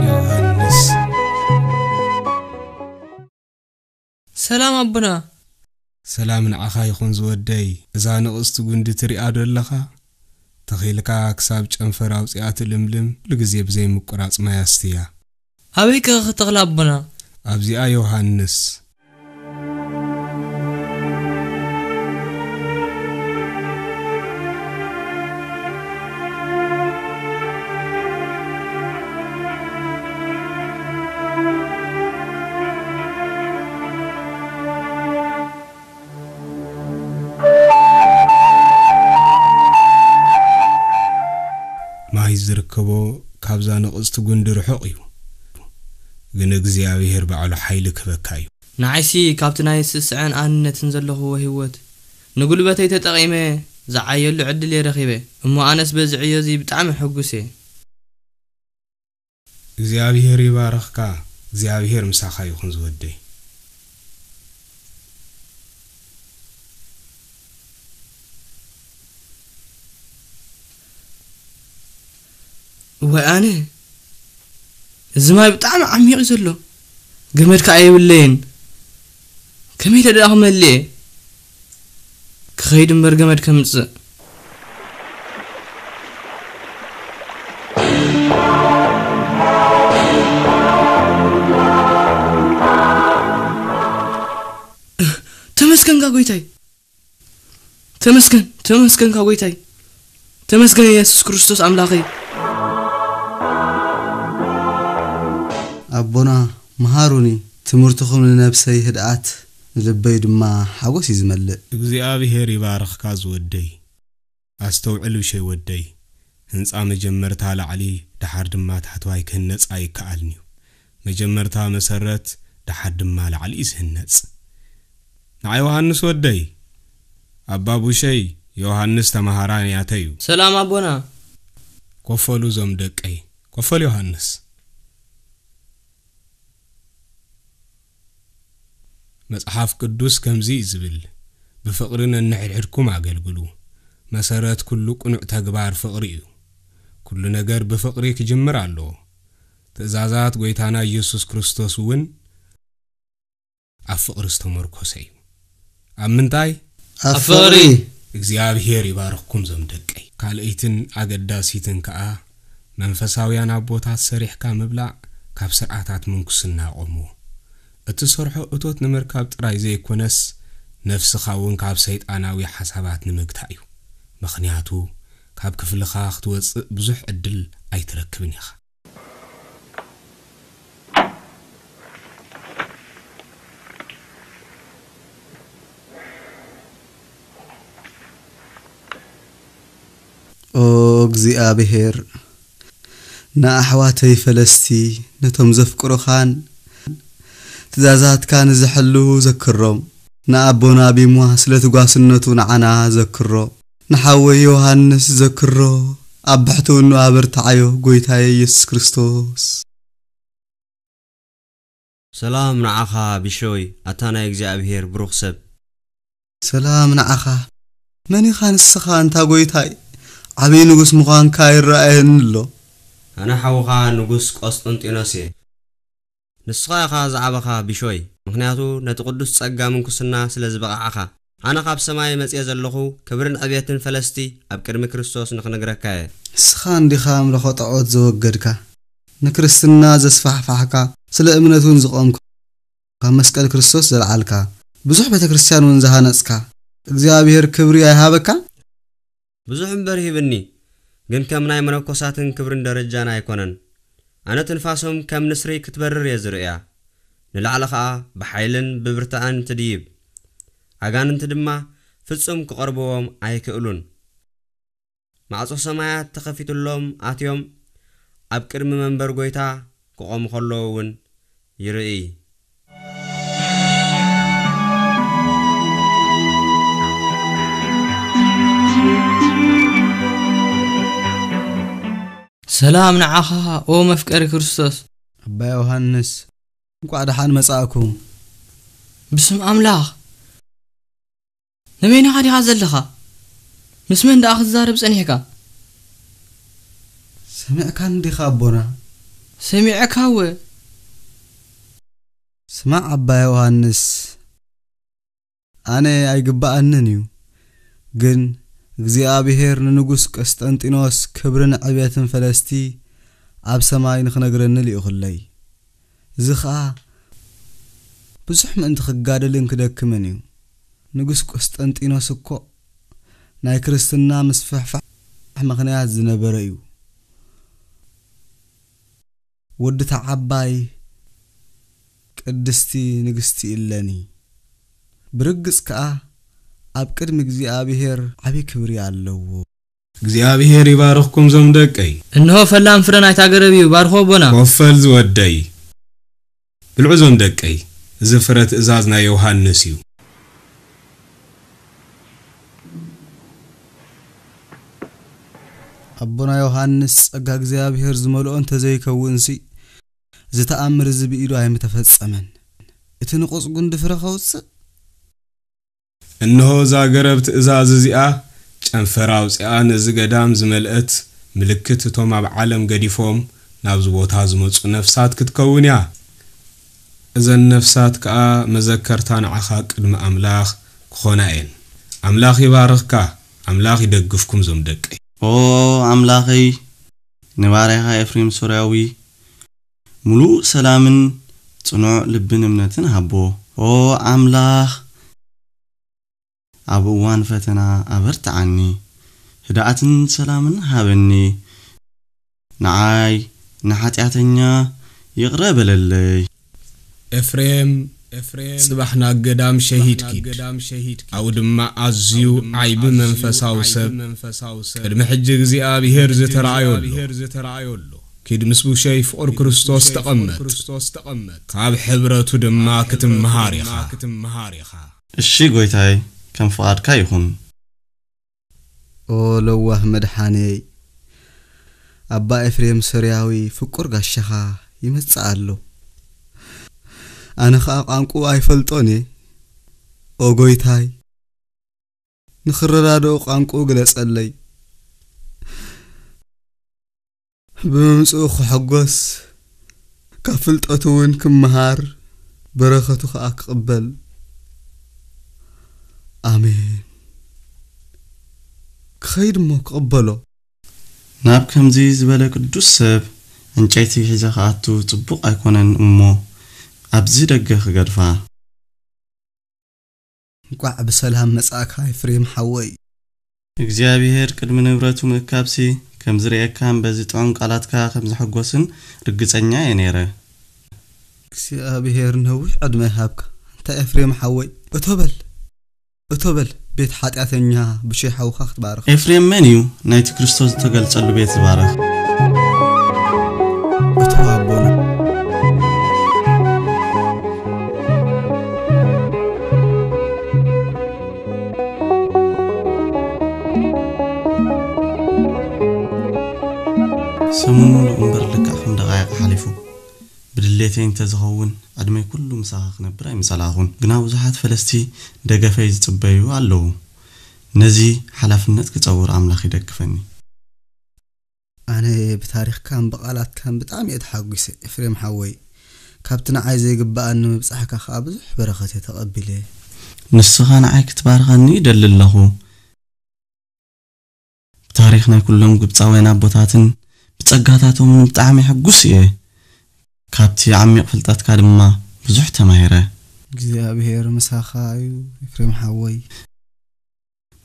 ዮሃንስ። ሰላም ኣቦና። ሰላም ንዓኻ ይኹን ዝወደይ። እዛ ንቕጽቲ ጉንዲ ትሪኣ ዶ ኣለኻ? ተኺልካ ክሳብ ጨንፈር ኣውጺኣ ትልምልም፣ ኩሉ ግዜ ብዘይ ምቁራጽ ማይ ኣስትያ። ኣበይ ከ ክተኽላ ኣቦና? ኣብዚኣ ዮሃንስ። ማይ ዝርከቦ ካብዛ ንቕጽቲ ጉንዲ ርሑቕ እዩ፣ ግን እግዚኣብሔር ባዕሉ ሓይሊ ክህበካ እዩ። ንዓይሲ ካብቲ ናይ ስስዐን ኣንነትን ዘለኽዎ ህይወት ንጉልበተይ ተጠቒመ ዝዓየሉ ዕድል እየ ረኺበ። እሞ ኣነስ በዚ ዕዮ እዚ ብጣዕሚ ሕጉስ እየ። እግዚኣብሔር ይባርኽካ። እግዚኣብሔር ምሳኻ ይኹን ዝወደይ። እዋይ ኣነ፣ እዚ ማይ ብጣዕሚ ዓሚቕ እዩ ዘሎ። ገመድ ከኣ የብለይን። ከመይ ኢለ ደኣ ክመልእ እየ? ክኸይድ እምበር ገመድ ከምጽእ። ተመስገንካ ጎይታይ። ተመስገን፣ ተመስገንካ ጎይታይ። ተመስገን የሱስ ክርስቶስ ኣምላኸይ። ኣቦና፣ መሃሩኒ፣ ትምህርትኹም ንነብሰይ ህድኣት፣ ንልበይ ድማ ሓጎስ እዩ ዝመልእ። እግዚኣብሔር ይባርኽካ ዝወደይ። ኣስተውዕል ብሸይ ወደይ። ህንጻ መጀመርታ ላዕሊ፣ ደሓር ድማ ታሕተዋይ ክህነጽ ኣይከኣልን እዩ። መጀመርታ መሰረት፣ ደሓር ድማ ላዕሊ እዩ ዝህነጽ። ንዓ ዮሃንስ ወደይ፣ ኣባ ቡሸይ፣ ዮሃንስ ተመሃራይ ያተይ እዩ። ሰላም ኣቦና። ኮፈሉ እዞም ደቀይ። ኮፈል ዮሃንስ። መጽሓፍ ቅዱስ ከምዚ እዩ ዝብል፣ "ብፍቕሪ ነንሕድሕድኩም ኣገልግሉ። መሰረት ኩሉ ቅኑዕ ተግባር ፍቕሪ እዩ። ኩሉ ነገር ብፍቕሪ ክጅምር ኣለዎ። ትእዛዛት ጎይታና ኢየሱስ ክርስቶስ እውን ኣብ ፍቕሪ ዝተመርኮሰ እዩ።" ኣብ ምንታይ? ኣብ ኣብ ፍቕሪ። ፍቕሪ። እግዚኣብሔር ይባርኽኩም ዞም ደቀይ። ካልኣይትን ኣገዳሲትን ከኣ፣ መንፈሳውያን ኣቦታት ሰሪሕካ ምብላዕ ካብ ስርዓታት ምንኩስና ቆምዎ። እትሰርሖ እቶት ንምርካብ ጥራይ ዘይኮነስ፣ ነፍስኻ እውን ካብ ሰይጣናዊ ሓሳባት ንምግታእ እዩ። ምኽንያቱ፣ ካብ ክፍልኻ ክትወጽእ ብዙሕ ዕድል ኣይትረክብን ኢኻ። ኦ እግዚኣብሔር፣ ንኣሕዋተይ ፈለስቲ፣ ነቶም ዘፍቅሩኻን ትእዛዛትካን ዝሕልዉ ዘክሮም። ንኣቦና ቢሟ ስለቲ ጓስነቱ ንዓና ዘክሮ። ንሓወይ ዮሃንስ ዘክሮ። ኣብ ብሕትውንኡ ኣበርትዓዮ፣ ጎይታየ ኢየሱስ ክርስቶስ። ሰላም ንዓኻ ቢሾይ፣ ኣታ ናይ እግዚኣብሔር ብሩኽ ሰብ። ሰላም ንዓኻ። መን ኢኻ ንስኻ ኣንታ ጎይታይ? ዓብዪ ንጉስ ምዃንካ ይረኣየኒ ኣሎ። ኣነ ሓውኻ ንጉስ ቆስጠንጢኖስ እየ። ንስኻ ኢኻ ዝዓበኻ ቢሾይ፣ ምኽንያቱ ነቲ ቅዱስ ጸጋ ምንኩስና ስለ ዝበቓዕኻ። ኣነ ካብ ሰማይ መጽየ ዘለኹ ክብርን ዕብየትን ፈለስቲ ኣብ ቅድሚ ክርስቶስ ንኽነግረካ እየ። ንስኻ እንዲኻ ኣምልኾ ጣዖት ዘወገድካ፣ ንክርስትና ዘስፋሕፋሕካ፣ ስለ እምነት እውን ዝቖምካ፣ ካብ መስቀል ክርስቶስ ዘልዓልካ፣ ብዙሕ ቤተ ክርስቲያን እውን ዝሃነጽካ፣ እግዚኣብሔር ክብሪ ኣይሃበካ? ብዙሕ እምበር ሂብኒ፣ ግን ከም ናይ መነኮሳትን ክብርን ደረጃን ኣይኮነን። ኣነ ትንፋሶም ከም ንስሪ ክትበርር እየ ዝርእያ። ንላዕሊ ኸኣ ብሓይልን ብብርትዐን ትድይብ። ኣጋንንቲ ድማ ፍጹም ክቐርብዎም ኣይክእሉን። ማዕጾ ሰማያት ተኸፊትሎም ኣትዮም ኣብ ቅድሚ መንበር ጐይታ ክቖሙ ከለዉ እውን ይርኢ። ሰላም ንዓኻ ኦ መፍቀሪ ክርስቶስ። ኣባ ዮሃንስ፣ እንቋዕ ደሓን መጻእኩም። ብስም ኣምላኽ፣ ንበይንኻ ዲኻ ዘለኻ? ምስ መን ደኣ ክትዛረብ ጸኒሕካ? ሰሚዕካኒ ዲኻ ኣቦና? ሰሚዐካ እወ። ስማዕ ኣባ ዮሃንስ፣ ኣነ ኣይግብኣንን እዩ፣ ግን እግዚኣብሔር ንንጉስ ቀስጠንጢኖስ ክብርን ዕቤትን ፈለስቲ ኣብ ሰማይ ንኽነግረኒ ልኢኹለይ። እዚ ኸኣ ብዙሕ ምእንቲ ክጋደልን ክደክምን እዩ። ንጉስ ቆስጠንጢኖስ እኮ ናይ ክርስትና ምስፍሕፋሕ ምኽንያት ዝነበረ እዩ። ወዲ እታ ዓባይ ቅድስቲ ንግስቲ እለኒ። ብርግጽ ከኣ ኣብ ቅድሚ እግዚኣብሔር ዓቢ ክብሪ ኣለዎ። እግዚኣብሔር ይባርኽኩም ዞም ደቀይ። እንሆ ፈላም ፍረ ናይታ ገረብ እዩ፣ ባርኾ ኣቦና። ኮፈል ዝወደይ። ብልዑ ዞም ደቀይ፣ እዚ ፍረ ትእዛዝ ናይ ዮሃንስ እዩ። ኣቦና ዮሃንስ ጸጋ እግዚኣብሔር ዝመልኦ እንተዘይከውንሲ፣ እዚ ተኣምር እዚ ብኢዱ ኣይምተፈጸመን። እቲ ንቑጽ ጉንዲ ፍረ ከውጽእ፣ እንሆ እዛ ገረብ ትእዛዝ እዚኣ ጨንፈር ኣውጺኣ ነዚ ገዳም ዝመልአት ምልክት እቶም ኣብ ዓለም ገዲፎም ናብዚ ቦታ ዝመጹ ነፍሳት ክትከውን እያ። እዘን ነፍሳት ከኣ መዘከርታ ንዓኻ ቅድሚ ኣምላኽ ክኾና እየን። ኣምላኽ ይባርኽካ፣ ኣምላኽ ይደግፍኩም ዞም ደቀይ። ኦ ኣምላኸይ፣ ንባርያኻ ኤፍሬም ሶርያዊ ምሉእ ሰላምን ጽኑዕ ልብን እምነትን ሃቦ። ኦ ኣምላኽ፣ ኣብ እዋን ፈተና ኣበርትዓኒ፣ ህድኣትን ሰላምን ሃበኒ። ንዓይ ንሓጢኣተኛ ይቕረ በለለይ። ኤፍሬም፣ ጽባሕ ናብ ገዳም ሸሂድ ኪድ። ኣብኡ ድማ ኣዝዩ ዓይቢ መንፈሳዊ ሰብ ቅድሚ ሕጂ እግዚኣብሔር ዝተራእዮ ኣሎ። ኪድ ምስ ቡሸይ ፍቑር ክርስቶስ ተቐመጥ። ካብ ሕብረቱ ድማ ክትምሃር ኢኻ። እሺ ጎይታይ፣ ከም ፍቓድካ ይኹን። ኦ ለዋህ መድሓኔይ፣ ኣባ ኤፍሬም ሶርያዊ ፍቁር ጋሻኻ ይመጽእ ኣሎ። ኣነ ኸኣ ቋንቁኡ ኣይፈልጦን እየ። ኦ ጎይታይ፣ ንኽረዳድኦ ቋንቁኡ ግለጸለይ። ብምምጽኡ ክሕጎስ፣ ካብ ፍልጠቱ እውን ክመሃር፣ በረኸቱ ኸኣ ክቕበል። ኣሜን። ክኸይድ እሞ ክቕበሎ። ናብ ከምዚ ዝበለ ቅዱስ ሰብ ዕንጨይቲ ሒዘ ክኣቱ ጽቡቕ ኣይኮነን እሞ ኣብዚ ደገ ክገድፋ። እንቋዕ ብሰላም መጻእካ ኤፍሬም ሓወይ። እግዚኣብሄር ቅድሚ ንብረቱ ምእካብሲ ከም ዝርእየካን በዚ ጥዑም ቃላትካ ከም ዝሕጎስን ርግጸኛ እየ ነይረ። እግዚኣብሄር ነዊሕ ዕድመ ይሃብካ። እንታይ ኤፍሬም ሓወይ፣ እቶ በል፣ እቶ በል፣ ቤት ሓጢኣተኛ ብሸይ ሓውኻ ክትባርኽ። ኤፍሬም መን እዩ? ናይቲ ክርስቶስ ዝተገልጸሉ ቤት ዝባረኽ። እቶ ኣቦና። ሰሙን ሙሉእ እምበር ልክዕ ከም ደቓይቕ ሓሊፉ። ብድሌተይ እንተዝኸውን ዕድመይ ኩሉ ምሳኻ ክነብር ኣይምጸላእኹን። ግና ብዙሓት ፈለስቲ ደገፈይ ዝጽበዩ ኣለዉ። ነዚ ሓላፍነት ክጸውር ኣምላኽ ይደግፈኒ። ኣነ ብታሪኽካን ብቓላትካን ብጣዕሚ እየ ተሓጒሰ ኤፍሬም ሓወይ። ካብቲ ንዓይ ዘይግብኣኒ ምብጻሕካ ከኣ ብዙሕ በረኸት እየ ተቐቢለ። ንስኻ ንዓይ ክትባርኸኒ ይደሊ ኣለኹ። ብታሪኽ ናይ ኩሎም ግብጻውያን ኣቦታትን ብጸጋታቶምን ብጣዕሚ ሕጉስ እየ። ካብቲ ዓሚቕ ፍልጠትካ ድማ ብዙሕ ተማሂረ። እግዚኣብሄር ምሳኻ እዩ ኤፍሬም ሓወይ።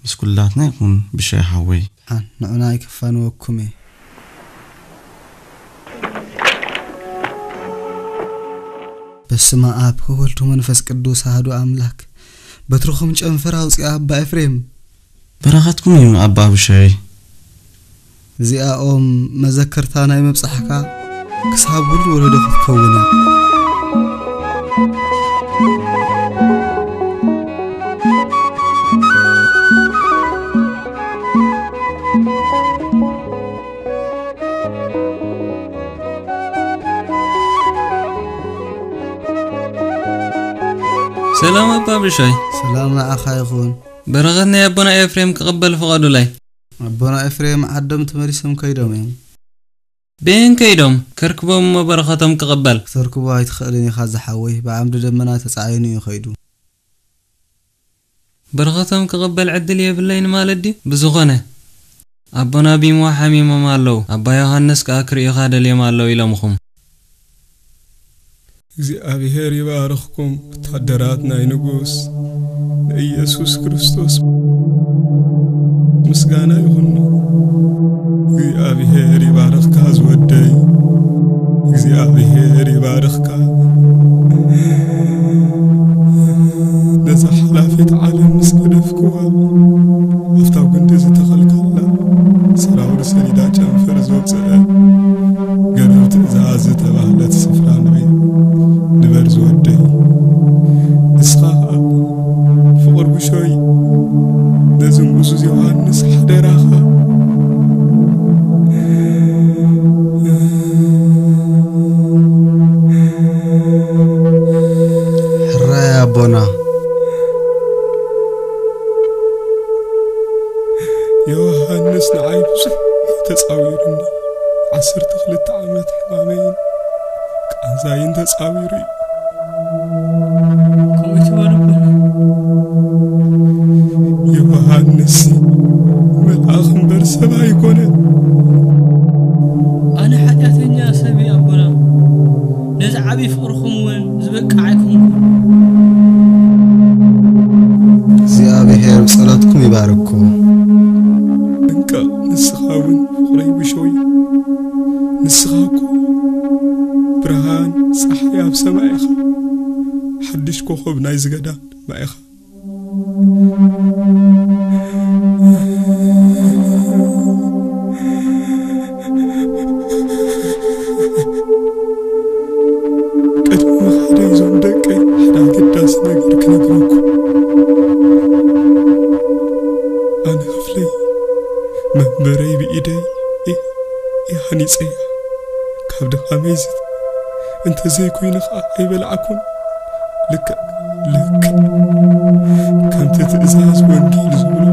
ምስ ኩላትና ይኹን ብሻይ ሓወይ። ሓን ንዑና ኣይክፋንወኩም እየ። በስመ ኣብ ወወልድ ወመንፈስ ቅዱስ ኣሐዱ ኣምላክ። በትርኹም ጨንፈር ኣውፅኣ ኣባ ኤፍሬም። በረኸትኩም እዩ ኣባ ብሻይ። እዚኣ ኦም መዘከርታ ናይ መብጻሕካ ክሳብ ውሉድ ወለዶ ክትከውን እያ። ሰላም ኣባ ብሻይ። ሰላም ንዓኻ ይኹን። በረኸት ናይ ኣቦና ኤፍሬም ክቕበል ፍቐዱለይ። ኣቦና ኤፍሬም ዓዶም ተመሊሶም ከይዶም እዮም። በየን ከይዶም? ከርክቦም እሞ በረኸቶም ክቕበል። ክተርክቦ ኣይትኽእልን ኢኻ ዝሓወይ፣ ብዓምዲ ደመና ተጻዒኑ እዩ ከይዱ። በረኸቶም ክቕበል ዕድል የብለይን ማለት ድዩ? ብዝኾነ፣ ኣቦና ቢሞ ሓሚሞም ኣለዉ፣ ኣባ ዮሃንስ ከኣ ክርእዩኻ ደልዮም ኣለዉ ኢሎምኹም። እግዚኣብሔር ይባርኽኩም፣ ወታደራት ናይ ንጉስ ንኢየሱስ ክርስቶስ ምስጋና ይኹኖ። እግዚኣብሔር ይባርኽካ ዝወደይ፣ እግዚኣብሔር ይባርኽካ። ነዛ ሓላፊት ዓለም ምስ ገደፍክዋ፣ ኣብታ ጉንዲ ዝተኸልካላ ሰራውር ሰሊዳ ጨንፈር ዘውፅአ ገረብ ትእዛዝ ዝተባህለት ስፍራ ንበይ ንበር ዝወደይ። ንስኻ ኸኣ ፍቕር ብሾይ ነዚ ምእዙዝ ዮሃንስ ሓደራኻ። ሕራይ ኣቦና። ዮሃንስ ንዓይ ብዙሕ ተጻዊሩኒ። ዓሰርተ ክልተ ዓመት ሕማመይን ቃንዛይን ተጻዊሩ እዩ። ከምኡ ትበል ኣቦና። ዮሃንስ መልኣኽ እምበር ሰብ ኣይኮነን። ኣነ ሓጢኣተኛ ሰብ እየ ኣቦና። ነዚ ዓብዪ ፍቕርኹም እውን ዝበቅዕ ኣይኮንኩን። እግዚኣብሔር ጸሎትኩም ይባርኮ። ጥንቀቕ፣ ንስኻ እውን ፍቕረይ ብሾይ። ንስኻ እኮ ብርሃን ጸሓይ ኣብ ሰማይ ኢኻ። ሓድሽ ኮኸብ ናይዚ ገዳም ድማ ኢኻ። ቅድሚ ምኻደይ እዞም ደቀይ ሓደ ኣገዳሲ ነገር ክነግረኩም። ኣነ ክፍለይ መንበረይ ብኢደይ እየ ሃኒጸያ። ካብ ድኻመይ ዝ-፣ እንተዘይኮይኑ ኸኣ ኣይበላዕኩን። ልክዕ፣ ልክዕ ከምቲ ትእዛዝ ወንጌል ዝብሎ፣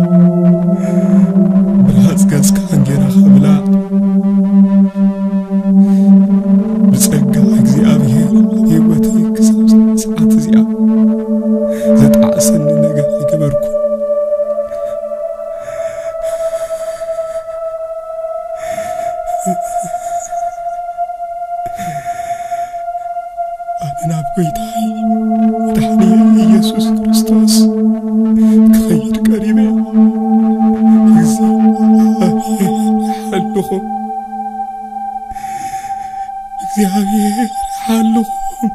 ብርሃጽ ገጽካ እንጌራኻ ብላዕ። ብጸጋ እግዚኣብሔር ኣብ ህይወተይ ክሳብ ሰዓት እዚኣ ዘጣዕሰኒ ነገር ኣይገበርኩን። ኣነ ናብ ጐይታይ መድሓኒ ኢየሱስ ክርስቶስ ክኸይድ ቀሪበ። እግዚኣብሔር ይሓልኹም። እግዚኣብሔር ይሓልኹም።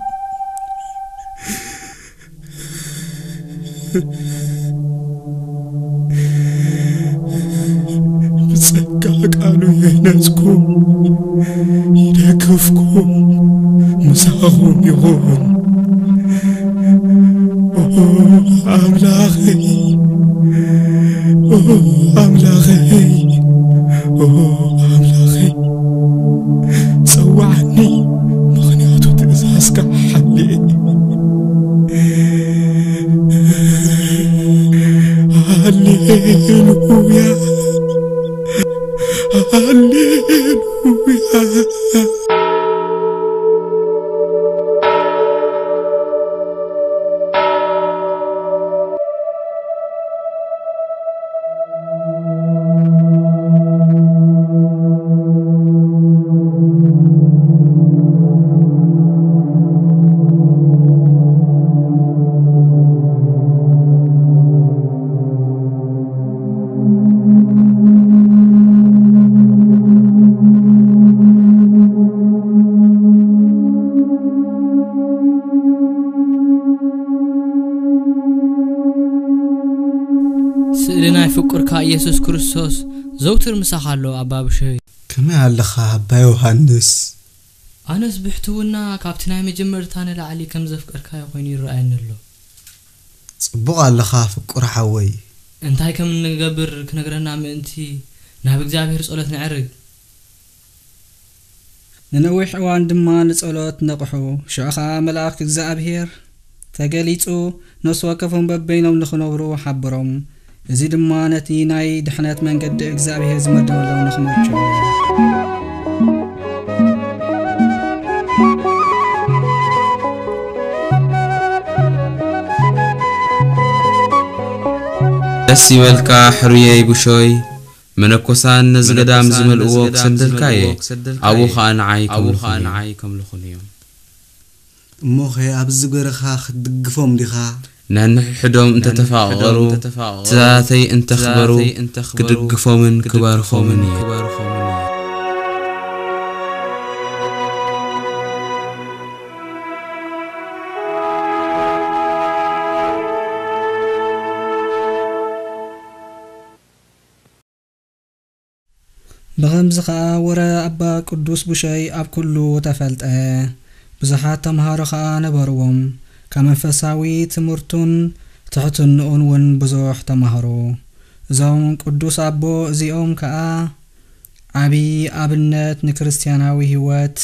ብጸጋ ቃሉ የነጽኩም፣ ይደግፍኩም፣ ምሳኹም ይኹን። ኦ ኣምላኸይ፣ ኦ ኣምላኸይ፣ ኦ ኣምላኸይ፣ ጸዋዓኒ፣ ምኽንያቱ ትእዛዝካ ሓልየ። ሃሌሉያ፣ ሃሌሉያ። ፍቁርካ ኢየሱስ ክርስቶስ ዘውትር ምሳኻ ኣሎ ኣባ ብሸይ። ከመይ ኣለኻ ኣባ ዮሃንስ? ኣነስ ብሕትውና ካብቲ ናይ መጀመርታ ንላዕሊ ከም ዘፍቀርካዮ ኮይኑ ይረኣየኒ ኣሎ። ጽቡቕ ኣለኻ ፍቁር ሓወይ። እንታይ ከም እንገብር ክነግረና ምእንቲ ናብ እግዚኣብሔር ጸሎት ነዕርግ። ንነዊሕ እዋን ድማ ንጸሎት ነቕሑ። ሽዑ ኸኣ መልኣኽ እግዚኣብሔር ተገሊጹ ነፍሲ ወከፎም በበይኖም ንኽነብሩ ሓበሮም። እዚ ድማ ነቲ ናይ ድሕነት መንገዲ እግዚኣብሔር ዝመደበሎም ንኽመርጹ። ደስ ይበልካ ሕሩየይ ብሾይ። መነኮሳን ነዚ ገዳም ዝመልእዎ ክሰደልካየ። ኣብኡ ኸኣ ንዓይ ከምልኹን እዮም። እሞኸ ኣብዚ ገረኻ ክትድግፎም ዲኻ? ነንሕድሕዶም እንተተፋቐሩ፣ ትእዛዛተይ እንተኽበሩ፣ ክድግፎምን ክባርኾምን እየ። ብኸምዚ ኸኣ ወረ ኣባ ቅዱስ ቡሸይ ኣብ ኩሉ ተፈልጠ። ብዙሓት ተምሃሮ ኸኣ ነበርዎም። ካብ መንፈሳዊ ትምህርቱን ትሕትንኡን እውን ብዙሕ ተማህሩ። እዞም ቅዱስ ኣቦ እዚኦም ከኣ ዓቢ ኣብነት ንክርስትያናዊ ህይወት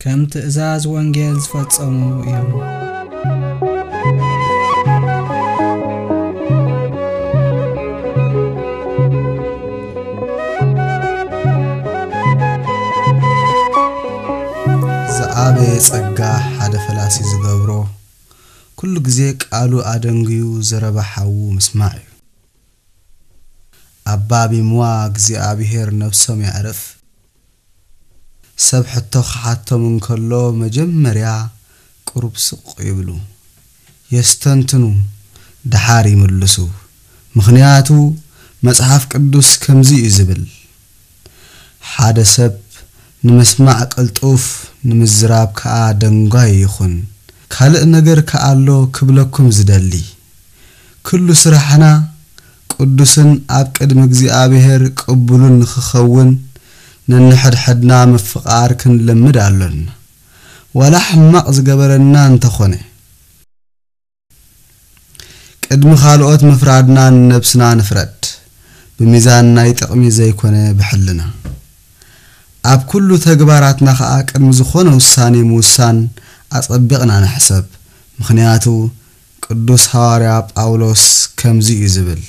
ከም ትእዛዝ ወንጌል ዝፈጸሙ እዮም። ዝዓበየ ጸጋ ሓደ ፈላሲ ዝገብሮ፣ ኩሉ ግዜ ቃሉ ኣደንግዩ ዘረባ ሓዉ ምስማዕ እዩ። ኣባ ቢምዋ እግዚኣብሔር ነብሶም የዕርፍ፣ ሰብ ሕቶ ክሓቶም እንከሎ መጀመርያ ቁሩብ ስቕ ይብሉ፣ የስተንትኑ፣ ደሓር ይምልሱ። ምኽንያቱ መጽሓፍ ቅዱስ ከምዚ እዩ ዝብል፣ ሓደ ሰብ ንምስማዕ ቅልጡፍ፣ ንምዝራብ ከኣ ደንጓዪ ይኹን። ካልእ ነገር ከኣ ኣሎ ክብለኩም ዝደሊ። ኩሉ ስራሕና ቅዱስን ኣብ ቅድሚ እግዚኣብሔር ቅቡልን ንኽኸውን ነንሕድሕድና ምፍቓር ክንለምድ ኣሎና። ዋላ ሕማቕ ዝገበረና እንተኾነ፣ ቅድሚ ካልኦት ምፍራድና ንነብስና ንፍረድ፣ ብሚዛን ናይ ጥቕሚ ዘይኮነ ብሕልና። ኣብ ኩሉ ተግባራትና ኸኣ ቅድሚ ዝኾነ ውሳኔ ምውሳን ኣጸቢቕና ንሕሰብ፣ ምኽንያቱ ቅዱስ ሃዋርያ ጳውሎስ ከምዚ እዩ ዝብል፣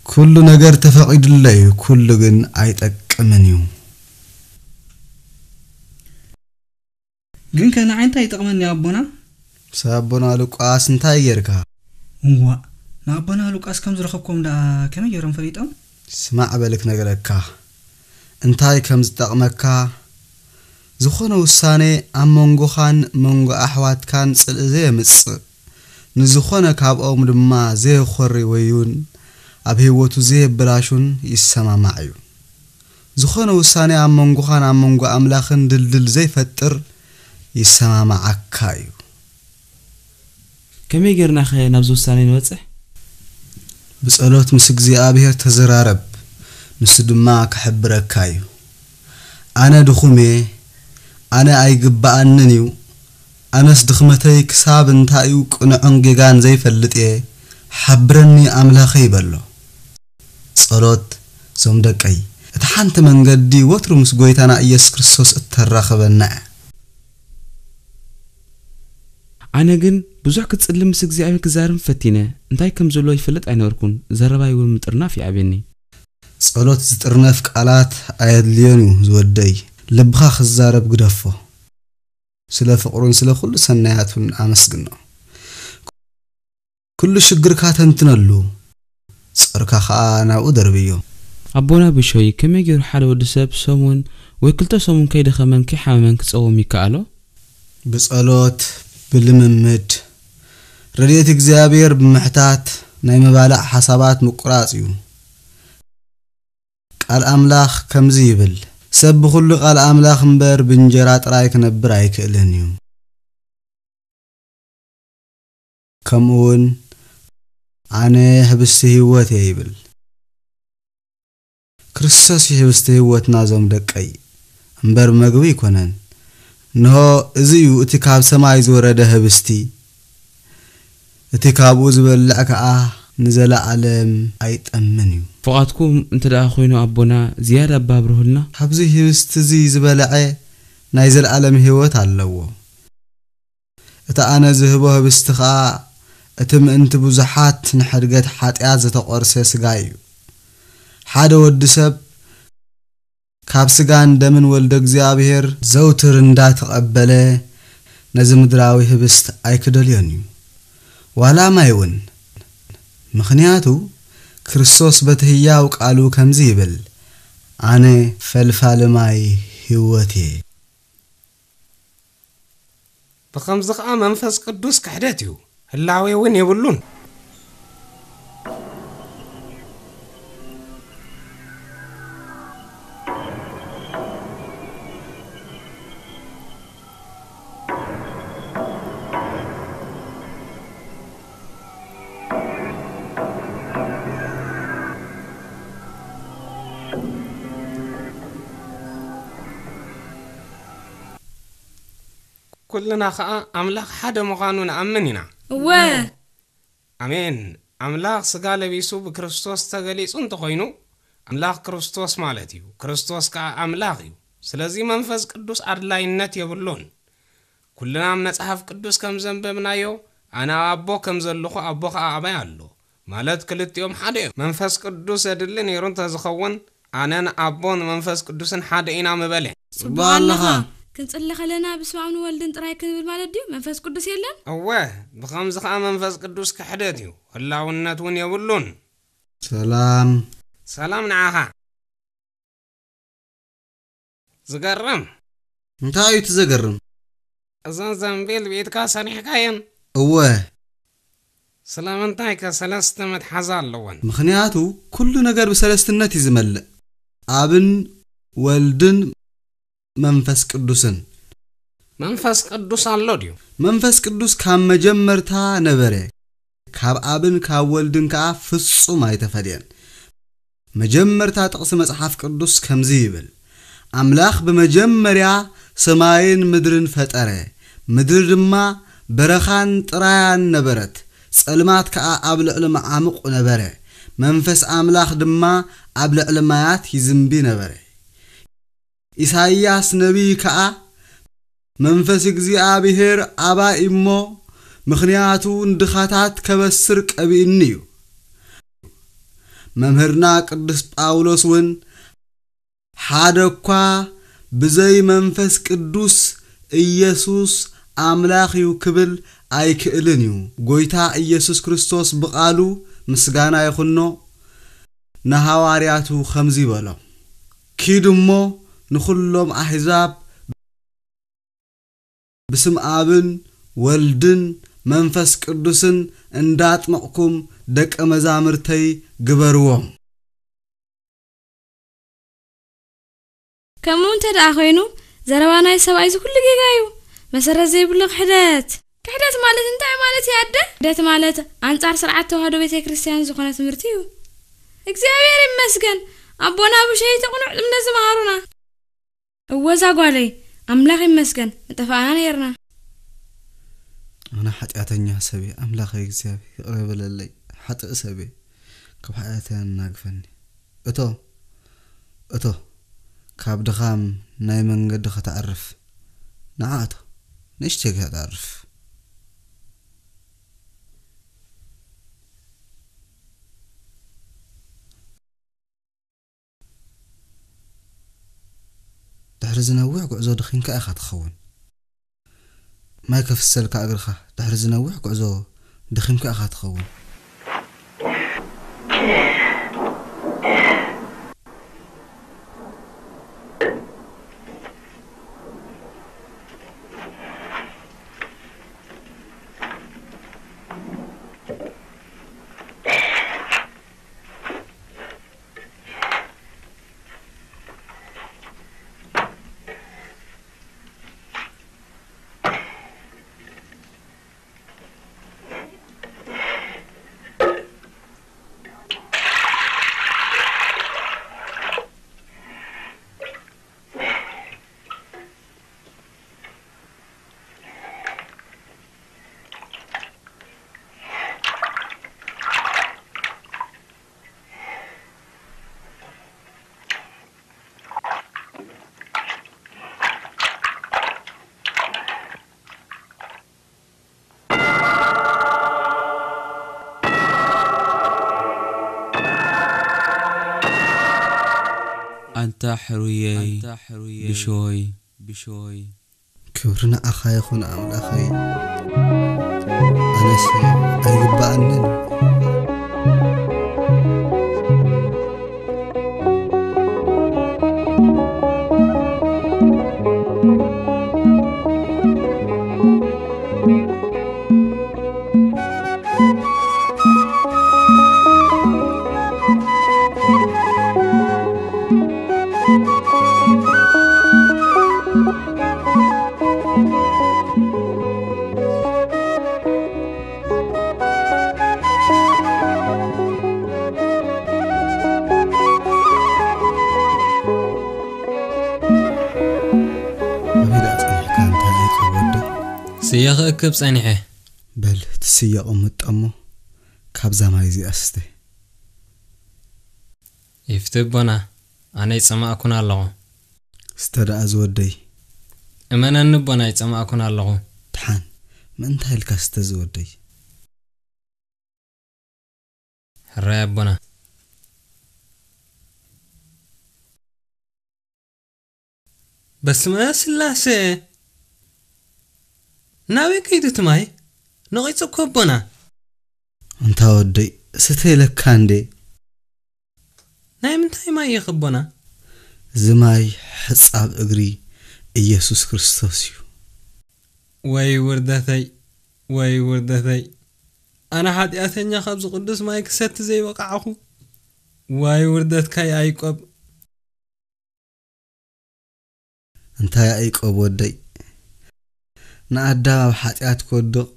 ኩሉ ነገር ተፈቒዱለይ፣ ኩሉ ግን ኣይጠቅምን እዩ። ግን ከ ንዓይ እንታይ ይጠቕመኒ ኣቦና? ምስ ኣቦና ሉቃስ እንታይ ጌርካ? እዋእ፣ ንኣቦና ሉቃስ ከም ዝረኸብክዎም ደኣ ከመይ ገይሮም ፈሊጦም? ስማዕ በል ክነግረካ እንታይ ከም ዝጠቕመካ። ዝኾነ ውሳኔ ኣብ መንጎኻን መንጎ ኣሕዋትካን ጽልኢ ዘየምጽእ፣ ንዝኾነ ካብኦም ድማ ዘየኾሪ ወይውን ኣብ ህይወቱ ዘየበላሹን ይሰማማዕ እዩ። ዝኾነ ውሳኔ ኣብ መንጎኻን ኣብ መንጎ ኣምላኽን ድልድል ዘይፈጥር ይሰማማዓካ እዩ። ከመይ ጌርናኸ ናብዚ ውሳኔ ንበጽሕ? ብጸሎት ምስ እግዚኣብሔር ተዘራረብ፣ ንሱ ድማ ክሕብረካ እዩ። ኣነ ድኹም እየ፣ ኣነ ኣይግብኣንን እዩ፣ ኣነስ ድኽመተይ ክሳብ እንታይ እዩ ቅኑዕን ጌጋን ዘይፈልጥ እየ፣ ሓብረኒ ኣምላኸይ በሎ። ጸሎት፣ ዞም ደቀይ፣ እታ ሓንቲ መንገዲ ወትሩ ምስ ጐይታና ኢየሱስ ክርስቶስ እተራኽበና እያ። ኣነ ግን ብዙሕ ክጽሊ ምስ እግዚኣብሔር ክዛረብ ፈቲነ፣ እንታይ ከም ዘሎ ይፈልጥ ኣይነበርኩን፣ ዘረባይ እውን ምጥርናፍ ይኣብየኒ። ጸሎት ዝጥርነፍ ቃላት ኣየድልዮን እዩ ዝወደይ፣ ልብኻ ክዛረብ ግደፎ። ስለ ፍቕሩን ስለ ኩሉ ሰናያቱን ኣመስግኖ። ኩሉ ሽግርካ ተንትነሉ፣ ጾርካ ኸኣ ናብኡ ደርብዮ። ኣቦና ብሾይ፣ ከመይ ገይሩ ሓደ ወዲ ሰብ ሰሙን ወይ ክልተ ሰሙን ከይደኸመን ከይሓመመን ክጸውም ይከኣሎ? ብጸሎት፣ ብልምምድ፣ ረድኤት እግዚኣብሔር ብምሕታት፣ ናይ መባልዕ ሓሳባት ምቁራጽ እዩ። ቃል ኣምላኽ ከምዚ ይብል፣ ሰብ ብኹሉ ቃል ኣምላኽ እምበር ብእንጀራ ጥራይ ክነብር ኣይክእልን እዩ። ከምኡውን ኣነ ህብስቲ ህይወት እየ ይብል። ክርስቶስ እዩ ህብስቲ ህይወትና ዞም ደቀይ፣ እምበር መግቢ ኣይኮነን። እንሆ እዚ እዩ እቲ ካብ ሰማይ ዝወረደ ህብስቲ፣ እቲ ካብኡ ዝበልዕ ከኣ ንዘለኣለም ኣይጠምን እዩ። ፍቓድኩም እንተ ደኣ ኮይኑ ኣቦና ዝያዳ ኣባብርሁልና። ካብዚ ህብስቲ እዚ ዝበልዐ ናይ ዘለኣለም ህይወት ኣለዎ። እቲ ኣነ ዝህቦ ህብስቲ ኸኣ እቲ ምእንቲ ብዙሓት ንሕድገት ሓጢኣት ዝተቖርሰ ስጋ እዩ። ሓደ ወዲ ሰብ ካብ ስጋን ደምን ወልደ እግዚኣብሔር ዘውትር እንዳተቐበለ ነዚ ምድራዊ ህብስት ኣይክደልዮን እዩ። ዋላ ማይ እውን። ምኽንያቱ ክርስቶስ በቲ ህያው ቃሉ ከምዚ ይብል፣ ኣነ ፈልፋሊ ማይ ህይወት እየ። ብኸምዚ ኸኣ መንፈስ ቅዱስ ክሕደት እዩ፣ ህላዌ እውን የብሉን። ኩልና ኸኣ ኣምላኽ ሓደ ምዃኑ ንኣምን ኢና። እወ። ኣሜን። ኣምላኽ ስጋ ለቢሱ ብክርስቶስ ተገሊጹ እንተኾይኑ፣ ኣምላኽ ክርስቶስ ማለት እዩ። ክርስቶስ ከኣ ኣምላኽ እዩ። ስለዚ መንፈስ ቅዱስ ኣድላይነት የብሉን። ኩልና ኣብ መጽሓፍ ቅዱስ ከም ዘንበብናዮ፣ ኣነ ኣብ ኣቦ ከም ዘለኹ ኣቦ ኸኣ ኣባይ ኣሎ። ማለት ክልቲኦም ሓደ እዮም። መንፈስ ቅዱስ ዘድሊ ነይሩ እንተዝኸውን፣ ኣነን ኣቦን መንፈስ ቅዱስን ሓደ ኢና ምበለ። ጽቡቕ ኣለኻ። ክንጽሊ ከለና ብስመ ኣብን ወልድን ጥራይ ክንብል ማለት ድዩ? መንፈስ ቅዱስ የለን? እወ፣ ብኸምዚ ኸኣ መንፈስ ቅዱስ ክሕደት እዩ። ህላውነት እውን የብሉን። ሰላም። ሰላም ንዓኻ። ዝገርም። እንታይ እዩ እቲ ዘገርም? እዘን ዘንቢል ብኢድካ ሰኒሕካየን? እወ። ስለምንታይ ከ ሰለስተ መትሓዚ ኣለወን? ምኽንያቱ ኩሉ ነገር ብሰለስትነት እዩ ዝመልእ። ኣብን ወልድን መንፈስ ቅዱስን። መንፈስ ቅዱስ ኣሎ ድዩ? መንፈስ ቅዱስ ካብ መጀመርታ ነበረ። ካብ ኣብን ካብ ወልድን ከኣ ፍጹም ኣይተፈልየን። መጀመርታ ጥቕሲ መጽሓፍ ቅዱስ ከምዚ ይብል፣ ኣምላኽ ብመጀመርያ ሰማይን ምድርን ፈጠረ። ምድሪ ድማ በረኻን ጥራያን ነበረት፣ ጸልማት ከኣ ኣብ ልዕሊ መዓሙቕ ነበረ። መንፈስ ኣምላኽ ድማ ኣብ ልዕሊ ማያት ይዝንቢ ነበረ። ኢሳይያስ ነቢይ ከኣ፣ መንፈስ እግዚኣብሔር ኣባይ እሞ፣ ምኽንያቱ ንድኻታት ከበስር ቀቢእኒ እዩ። መምህርና ቅዱስ ጳውሎስ እውን፣ ሓደ እኳ ብዘይ መንፈስ ቅዱስ ኢየሱስ ኣምላኽ እዩ ክብል ኣይክእልን እዩ። ጐይታ ኢየሱስ ክርስቶስ ብቓሉ፣ ምስጋና ይኹኖ፣ ንሃዋርያቱ ከምዚ በሎም፣ ኪዱ እሞ ንኹሎም ኣህዛብ ብስም ኣብን ወልድን መንፈስ ቅዱስን እንዳጥመቕኩም ደቀ መዛሙርተይ ግበርዎም። ከምኡ እንተ ደኣ ኾይኑ፣ ዘረባ ናይ ሰብኣይ እዚ ኩሉ ጌጋ እዩ። መሰረት ዘይብሉ ክሕደት። ክሕደት ማለት እንታይ ማለት እዩ ኣደ? ክሕደት ማለት ኣንጻር ስርዓት ተዋህዶ ቤተ ክርስቲያን ዝኾነ ትምህርቲ እዩ። እግዚኣብሔር ይመስገን፣ ኣቦና ብሸይቲ ቅኑዕ እምነት ዝመሃሩና። እወ እዛ ጓለይ፣ ኣምላኽ ይመስገን፣ ምጠፋእና ነይርና። ኣነ ሓጢኣተኛ ሰብ እየ፣ ኣምላኸይ እግዚኣብሔር ይቕረ በለለይ፣ ሓጥእ ሰብ እየ፣ ካብ ሓጢኣተይ ኣናግፈኒ። እቶ፣ እቶ፣ ካብ ድኻም ናይ መንገዲ ከተዕርፍ፣ ንዓ እቶ፣ ንእሽተይ ከተዕርፍ። ድሕሪ ዝነውሕ ጉዕዞ ደኺምካ ኢኻ ትኸውን። ማይ ከፍሰልካ እግርኻ ድሕሪ ዝነውሕ ጉዕዞ ደኺምካ ኢኻ ትኸውን። ኣንታ ሕሩየይ፣ ኣንታ ሕሩየይ፣ ብሾይ፣ ብሾይ። ክብሪ ንዓኻ ይኹን ኣምላኸይ። ኣነስ ኣይግብኣንን። ኣበይ ደኣ ጸኒሕካ እንታይ ኣይቀወዶ? ስየ ክእክብ ጸኒሐ። በል፣ እቲ ስየ ቅምጦ እሞ፣ ካብዛ ማይ እዚኣ ስተ። ይፍትህ ኣቦና፣ ኣነ ይጸማእኩን ኣለኹ። ስተ ደኣ ዝወደይ። እመነኒ ኣቦና፣ ይጸማእኩን ኣለኹ። ደሓን፣ ምእንታይ ኢልካ ስተ ዝወደይ? ሕራይ ኣቦና። በስመ ስላሴ፣ ናበይ ከይዱ እቲ ማይ? ነቒጹ እኮ ኣቦና። ኣንታ ወደይ፣ ስተ ኢለካ እንዴ። ናይ ምንታይ ማይ እዩ ኣቦና? እዚ ማይ ሕጻብ እግሪ ኢየሱስ ክርስቶስ እዩ። ወይ ውርደተይ፣ ወይ ውርደተይ። ኣነ ሓጢኣተኛ ካብዚ ቅዱስ ማይ ክሰቲ ዘይበቃዕኹ። ወይ ውርደትካ ያዕቆብ። እንታይ ያዕቆብ ወደይ፣ ንኣዳም ኣብ ሓጢኣት ክወድቕ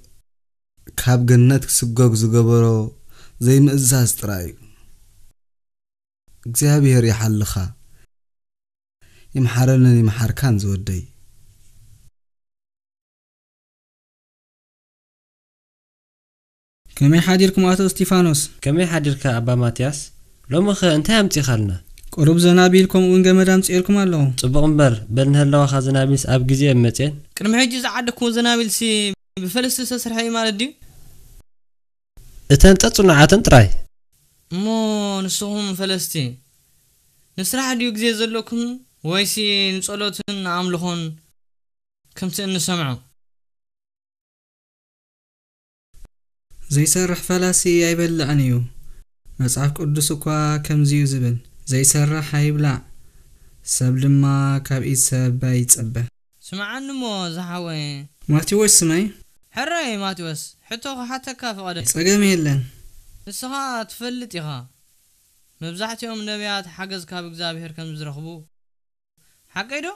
ካብ ገነት ክስጎግ ዝገበሮ ዘይምእዛዝ ጥራይ እዩ። እግዚኣብሔር ይሓልኻ፣ ይምሓረንን ይምሓርካን ዝወደይ። ከመይ ሓዲርኩም ኣቶ እስጢፋኖስ? ከመይ ሓዲርካ ኣባ ማትያስ? ሎምኸ እንታይ ኣምጺኻልና? ቁሩብ ዘናቢል ከምኡውን ገመድ ኣምጺኤልኩም ኣለኹ። ጽቡቕ እምበር፣ በል ንህላወኻ ዘናቢልስ ኣብ ግዜ እየን መጺኤን። ቅድሚ ሕጂ ዝዓደግኩዎ ዘናቢልሲ ብፈለስቲ ዝተሰርሐ እዩ ማለት ድዩ? እተን ጸጽኑዓተን ጥራይ። እሞ ንስኹም ፈለስቲ፣ ንስራሕ ድዩ ግዜ ዘለኩም ወይሲ ንጸሎትን ንኣምልኾን? ከምቲ እንሰምዖ። ዘይሰርሕ ፈላሲ ኣይበልዕን እዩ። መጽሓፍ ቅዱስ እኳ ከምዚ እዩ ዝብል፣ ዘይሰርሕ ኣይብላዕ፣ ሰብ ድማ ካብ ኢድ ሰብ ኣይጸበ። ስምዓኒ እሞ ዝሓወይ። ማቴዎስ ስመይ። ሕራይ ማቴዎስ፣ ሕቶ ክሓተካ ፍቐደለይ። ጸገም የለን። ንስኻ ትፈልጥ ኢኻ፣ መብዛሕትኦም ነቢያት ሓገዝ ካብ እግዚኣብሔር ከም ዝረኽቡ። ሓቀይ ዶ?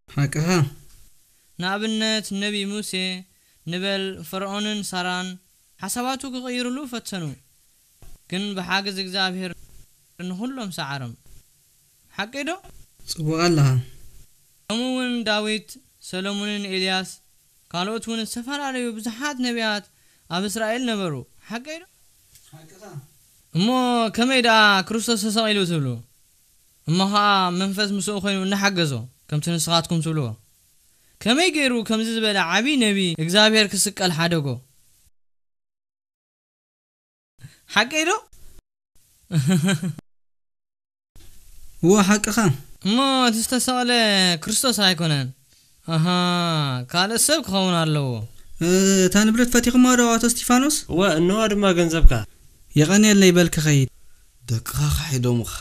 ሓቅኻ። ንኣብነት ነቢ ሙሴ ንበል ፈርዖንን ሳራን ሓሳባቱ ክቕይርሉ ፈተኑ፣ ግን ብሓገዝ እግዚኣብሔር ንኹሎም ሰዓሮም። ሓቀይ ዶ? ጽቡቕ ኣለኻ። ከምኡ እውን ዳዊት፣ ሰሎሞንን ኤልያስ፣ ካልኦት እውን ዝተፈላለዩ ብዙሓት ነቢያት ኣብ እስራኤል ነበሩ። ሓቀይ ዶ? ሓቅኻ። እሞ ከመይ ደኣ ክርስቶስ ተሰቒሉ ትብሉ? እሞ ኸኣ መንፈስ ምስኡ ኮይኑ እናሓገዞ፣ ከምቲ ንስኻትኩም ትብልዎ። ከመይ ገይሩ ከምዚ ዝበለ ዓብዪ ነቢ እግዚኣብሔር ክስቀል ሓደጎ? ሓቀይ ዶ? እወ፣ ሓቅኻ። እሞ እቲ ዝተሰቕለ ክርስቶስ ኣይኮነን። ኣሃ፣ ካልእ ሰብ ክኸውን ኣለዎ። እ፣ እታ ንብረት ፈቲኹማ ዶ፣ ኣቶ እስጢፋኖስ? እወ፣ እንሆ ድማ ገንዘብካ። የቐንየለይ፣ በል ክኸይድ። ደቅኻ ክሒዶምኻ።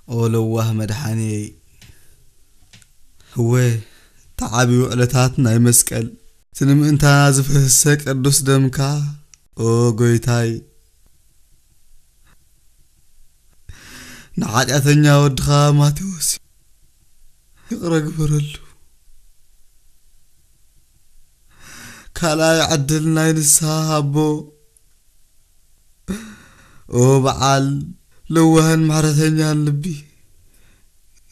ኦ ለዋህ መድሓንየይ፣ እወ፣ እቲ ዓብዪ ውዕለታት ናይ መስቀል፣ እቲ ንምእንታና ዝፈሰሰ ቅዱስ ደምካ፣ ኦ ጎይታይ፣ ንሓጢኣተኛ ወድኻ ማቴዎስ ይቕረ ግበረሉ። ካልኣይ ዕድል ናይ ንስሓ ሃቦ። ኦ በዓል ለዋህን ምሕረተኛን ልቢ፣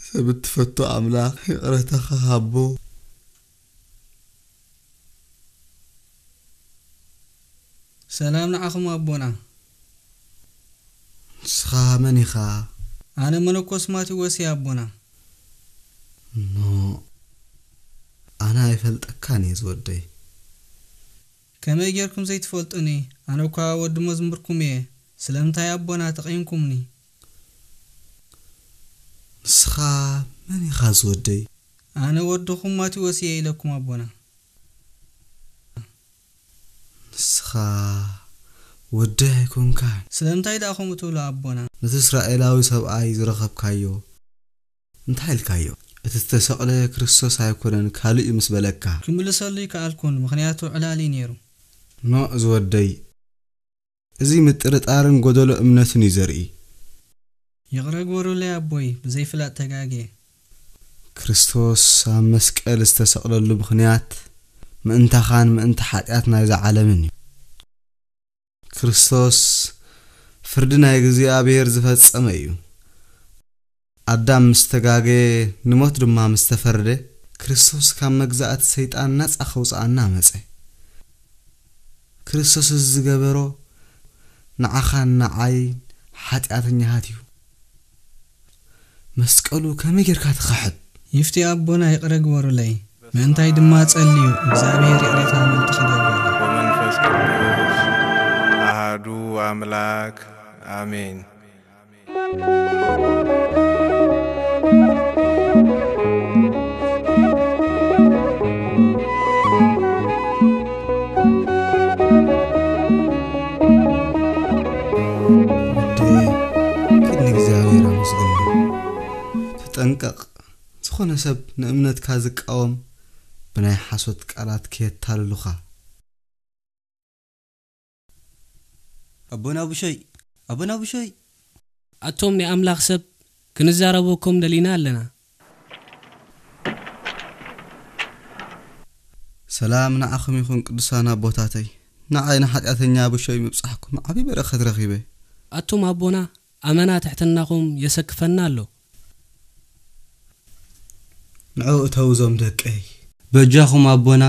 ሰብ እትፈቱ ኣምላኽ ይቕረታኻ ሃቦ። ሰላም ንዓኹም ኣቦና። ንስኻ መን ኢኻ? ኣነ መነኮስ ማቴዎስ እየ ኣቦና። ኖ፣ ኣነ ኣይፈልጠካን እየ ዝወደይ። ከመይ ጌርኩም ዘይትፈልጡኒ? ኣነ እኳ ወዲ መዝሙርኩም እየ። ስለምንታይ ኣቦና ተቐይምኩምኒ? ንስኻ መን ኢኻ ዝወደይ? ኣነ ወድኹም ማቴዎስ እየ ኢለኩም ኣቦና። ንስኻ ወደይ ኣይኮንካን። ስለምንታይ ደኣ ከምኡ ትብሉ ኣቦና? ነቲ እስራኤላዊ ሰብኣይ ዝረኸብካዮ እንታይ ኢልካዮ? እቲ ዝተሰቕለ ክርስቶስ ኣይኮነን ካልእ እዩ ምስ በለካ። ክምልሰሉ ይከኣልኩን፣ ምኽንያቱ ዕላሊ ነይሩ። ኖእ ዝወደይ፣ እዚ ምጥርጣርን ጎደሎ እምነትን እዩ ዘርኢ። ይቕረ ግበሩለይ ኣቦይ፣ ብዘይፍላጥ ተጋግየ። ክርስቶስ ኣብ መስቀል ዝተሰቕለሉ ምኽንያት ምእንታኻን ምእንቲ ሓጢኣት ናይዛ ዓለምን እዩ። ክርስቶስ ፍርዲ ናይ እግዚኣብሔር ዝፈጸመ እዩ። ኣዳም ምስ ተጋገየ፣ ንሞት ድማ ምስ ተፈረደ፣ ክርስቶስ ካብ መግዛእቲ ሰይጣን ናጻ ከውጽኣና መጸ። ክርስቶስ እዚ ዝገበሮ ንዓኻን ንዓይን ሓጢኣተኛታት እዩ። መስቀሉ ከመይ ጌርካ ትኸሕድ? ይፍቲ ኣቦና ይቕረ ግበሩለይ። ምእንታይ ድማ ጸልዩ፣ እግዚኣብሔር ይቕሬታ ምእንቲ ክገብረሉ። ወመንፈስ ቅዱስ ኣሃዱ ኣምላክ ኣሜን። ወደየ፣ ኪድ ንእግዚኣብሔር ኣመስግኖ። ተጠንቀቕ፣ ዝኾነ ሰብ ንእምነትካ ዝቃወም ብናይ ሓሶት ቃላት ከየታልሉኻ። ኣቦና ብሸይ፣ ኣቦና ብሸይ። ኣቶም ናይ ኣምላኽ ሰብ፣ ክንዛረበኩም ደሊና ኣለና። ሰላም ንዓኹም ይኹን ቅዱሳን ኣቦታተይ። ንዓይ ንሓጢኣተኛ ብሸይ ምብጻሕኩም ዓቢ በረኸት ረኺበ። ኣቱም ኣቦና፣ ኣመና ትሕትናኹም የሰክፈና ኣሎ። ንዑ እተው እዞም ደቀይ። በጃኹም ኣቦና፣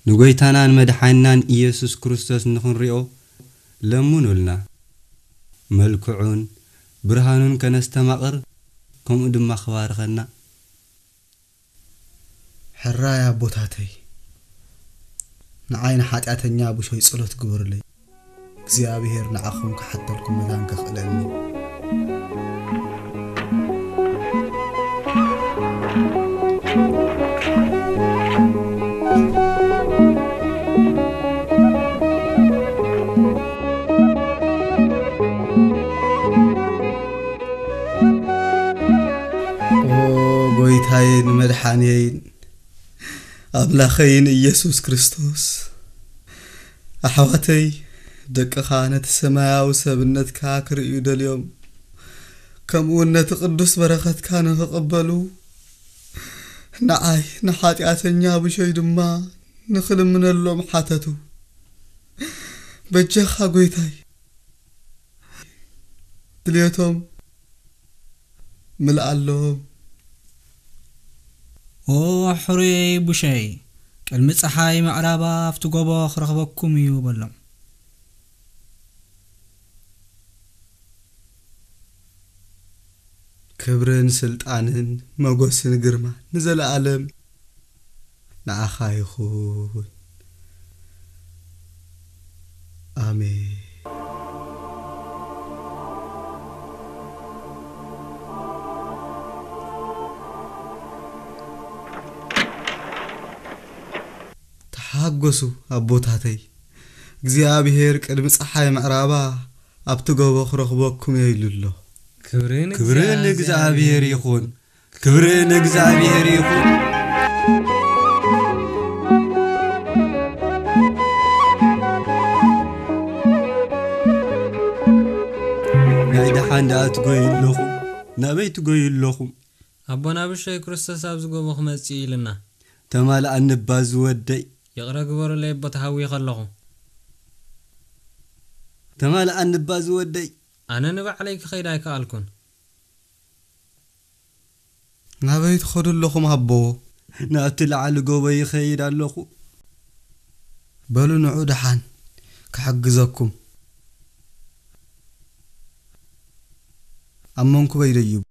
ንጎይታናን መድሓኒናን ኢየሱስ ክርስቶስ ንኽንሪኦ ለምኑልና። መልክዑን ብርሃኑን ከነስተማቕር፣ ከምኡ ድማ ክባርኸና። ሕራይ ኣቦታተይ፣ ንዓይ ንሓጢኣተኛ ብሾይ ጸሎት ግበሩለይ። እግዚኣብሔር ንዓኹም ክሓተልኩም መታን ከኽእለኒ። ኦ ጎይታይን መድሓንየይን ኣምላኸይን ኢየሱስ ክርስቶስ፣ ኣሕዋተይ ደቅኻ ነቲ ሰማያዊ ሰብነትካ ክርእዩ ደልዮም፣ ከምኡውን ነቲ ቅዱስ በረኸትካ ንኽቕበሉ፣ ንዓይ ንሓጢኣተኛ ብሾይ ድማ ንኽልምነሎም ሓተቱ። በጃኻ ጎይታይ፣ ድልየቶም ምልኣሎም። ኦ ሕሩየይ ቡሸይ፣ ቅድሚ ጸሓይ ምዕራባ ኣብቲ ጎቦ ክረኽበኩም እዩ በሎም። ክብርን ስልጣንን መጎስን ግርማ ንዘለኣለም ንዓኻ ይኹን። ኣሜን። ተሓጎሱ ኣቦታተይ፣ እግዚኣብሔር ቅድሚ ጸሓይ ምዕራባ ኣብቲ ጎቦ ክረኽበኩም እየ ኢሉ ኣሎ። ክብሪ ክብሪ ንእግዚኣብሔር ይኹን። ክብሪ ንእግዚኣብሔር ይኹን። ናይ ደሓን ደኣ ትጎዩ ኣለኹም። ናበይ ትጎዩ ኣለኹም? ኣቦና ብሸይ ክርስቶስ ኣብዚ ጎቦ ክመጽእ እዩ ኢልና። ተማልኣኒ እባ ዝወደይ። ይቕረ ግበሩለይ እቦ ተሃዊኸ ኣለኹ። ተማልኣኒ እባ ዝወደይ። ኣነ ንባዕለይ ክኸይድ ኣይከኣልኩን። ናበይ ትኸዱ ኣለኹም ኣቦ? ናብቲ ላዕሊ ጎቦ ይኸይድ ኣለኹ። በሉ ንዑ ደሓን ክሕግዘኩም። ኣብ መንኩበይ ደይቡ።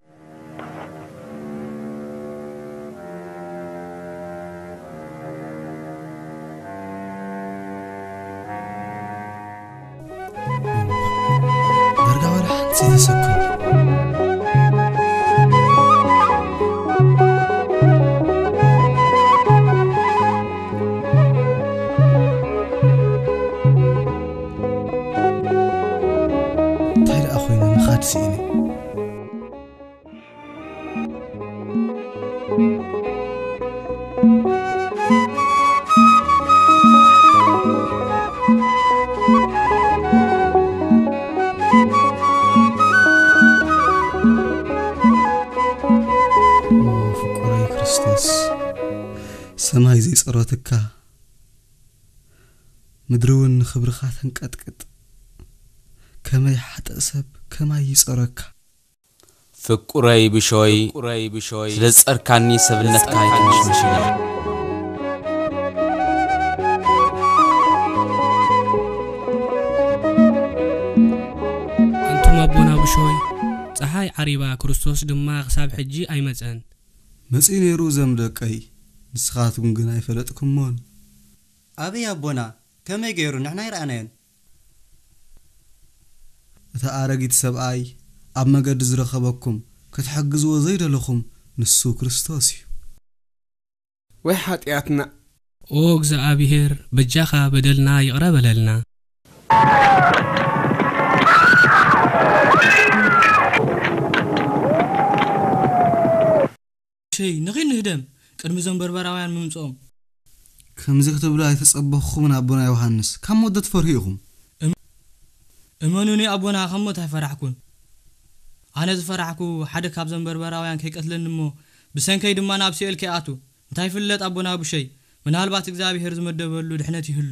ዳርጋ ዋላ ሓንቲ ዘይተሰከሙ። ኦ ፍቁረይ ክርስቶስ፣ ሰማይ ዘይጸረትካ፣ ምድሪ እውን ንኽብርኻ ተንቀጥቅጥ። ከመይ ሓጥእ ሰብ ከማይ ይጸረካ። ፍቁረይ ብሾይ፣ ስለ ዝጸርካኒ ሰብነትካ ይሕንሽንሽኒ። ኣንቱም ኣቦና ብሾይ፣ ጸሓይ ዓሪባ ክርስቶስ ድማ ክሳብ ሕጂ ኣይመጸን። መጺኡ ነይሩ ዘም ደቀይ፣ ንስኻትኩም ግን ኣይፈለጥኩሞን። ኣበይ ኣቦና? ከመይ ገይሩ ንሕና ኣይረኣናዮን? እቲ ኣረጊት ሰብኣይ ኣብ መገዲ ዝረኸበኩም ክትሕግዝዎ ዘይደለኹም ንሱ ክርስቶስ እዩ። ወይ ሓጢኣትና። ኦ እግዚኣብሔር፣ በጃኻ በደልና ይቕረ በለልና። ሸይ ንኺድ ንህደም፣ ቅድሚ እዞም በርበራውያን ምምጽኦም። ከምዚ ክትብሉ ኣይተጸበኹምን ኣቦና ዮሃንስ፣ ካብ ሞት ዶ ትፈርሁ ኢኹም? እም-፣ እመኑኒ ኣቦና፣ ካብ ሞት ኣይፈራሕኩን። ኣነ ዝፈራሕኩ ሓደ ካብዞም በርበራውያን ከይቀትለኒ እሞ፣ ብሰንከይ ድማ ናብ ሲኦል ከይኣቱ። እንታይ ይፍለጥ ኣቦና ብሸይ፣ ምናልባት እግዚኣብሔር ዝመደበሉ ድሕነት ይህሉ።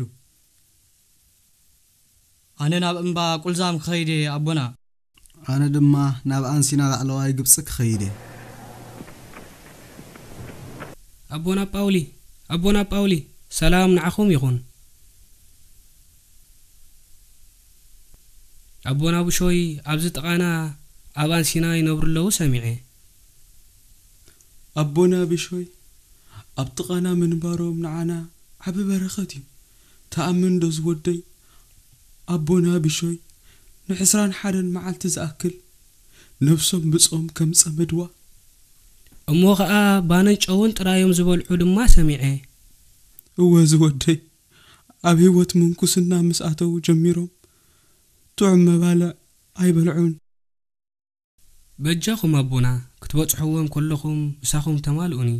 ኣነ ናብ እምባ ቁልዛም ክኸይድ እየ ኣቦና። ኣነ ድማ ናብ ኣንሲና ላዕለዋይ ግብጺ ክኸይድ እየ። ኣቦና ጳውሊ፣ ኣቦና ጳውሊ፣ ሰላም ንዓኹም ይኹን። ኣቦና ብሾይ ኣብዚ ጥቓና ኣብ ኣንሲና ይነብሩ ኣለዉ ሰሚዐ። ኣቦና ብሾይ ኣብ ጥቓና ምንባሮም ንዓና ዓቢ በረኸት እዩ። ተኣምን ዶ ዝወደይ? ኣቦና ብሾይ ንዕስራን ሓደን መዓልቲ ዝኣክል ነብሶም ብጾም ከም ጸመድዋ። እሞ ኸኣ ባንን ጨውን ጥራዮም ዝበልዑ ድማ ሰሚዐ። እወ ዝወደይ፣ ኣብ ህይወት ምንኩስና ምስ ኣተዉ ጀሚሮም ጥዑም መባልዕ ኣይበልዑን። በጃኹም ኣቦና፣ ክትበጽሕዎም ከለኹም ምሳኹም ተማልኡኒ።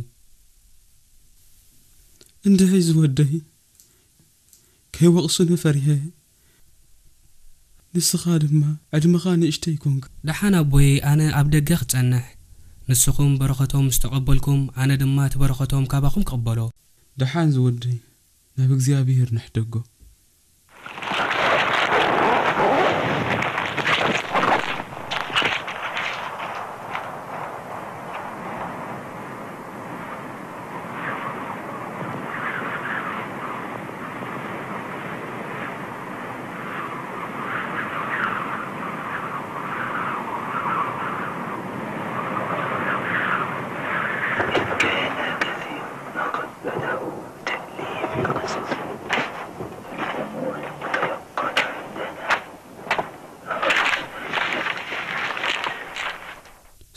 እንድዒ ዝወደይ፣ ከይወቕሱኒ ፈሪሀ፣ ንስኻ ድማ ዕድመኻ ንእሽተይ ኮንካ። ደሓን ኣቦይ፣ ኣነ ኣብ ደገ ክጸንሕ፣ ንስኹም በረኸቶም ምስ ተቐበልኩም፣ ኣነ ድማ እቲ በረኸቶም ካባኹም ክቕበሎ። ደሓን ዝወደይ፣ ናብ እግዚኣብሔር ንሕደጎ።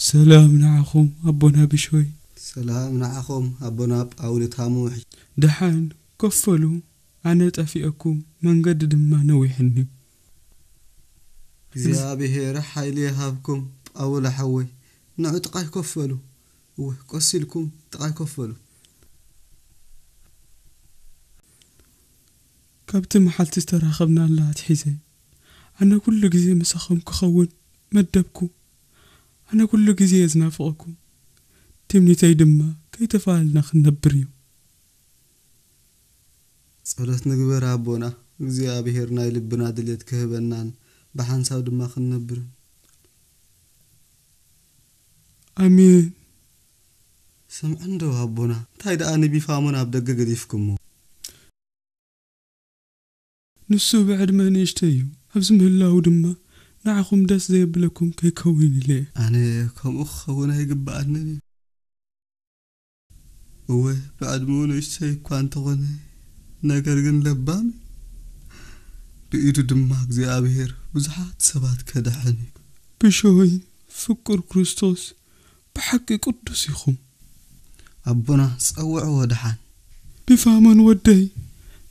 ሰላም ንዓኹም ኣቦና ብሾይ። ሰላም ንዓኹም ኣቦና ጳውሊ ታሙሕ። ደሓን ኮፍ በሉ፣ ኣነ ጠፊአኩም፣ መንገዲ ድማ ነዊሕኒ። እግዚኣብሔር ሓይሊ ይሃብኩም ጳውሊ ሓወይ። ንዑ ጥቓይ ኮፍ በሉ። እወ፣ ቀስ ኢልኩም ጥቓይ ኮፍ በሉ። ካብቲ መዓልቲ ዝተራኸብናላ ኣትሒዘ፣ ኣነ ኩሉ ግዜ ምሳኹም ክኸውን መደብኩ። ኣነ ኩሉ ግዜ እየ ዝናፍቐኩም። ትምኒተይ ድማ ከይተፈላለና ክንነብር እዩ። ጸሎት ንግበር ኣቦና፣ እግዚኣብሔር ናይ ልብና ድሌት ክህበናን ብሓንሳብ ድማ ክንነብርን። ኣሜን። ስምዕኒ ዶ ኣቦና፣ እንታይ ደኣ ንቢፋሞን ኣብ ደገ ገዲፍኩሞ? ንሱ ብዕድመ ንእሽተይ እዩ፣ ኣብዚ ምህላዉ ድማ ንዓኹም ደስ ዘየብለኩም ከይከውን ኢለ እየ። ኣነ ከምኡ ክኸውን ኣይግብኣንን እዩ። እወ፣ ብዕድመኡ ንእሽተይ እኳ እንተኾነ፣ ነገር ግን ለባም እዩ። ብኢዱ ድማ እግዚኣብሔር ብዙሓት ሰባት ከድሕን እዩ። ብሾይ ፍቁር ክርስቶስ ብሓቂ ቅዱስ ኢኹም። ኣቦና ጸውዕዎ ደሓን። ቢፋሞን ወደይ፣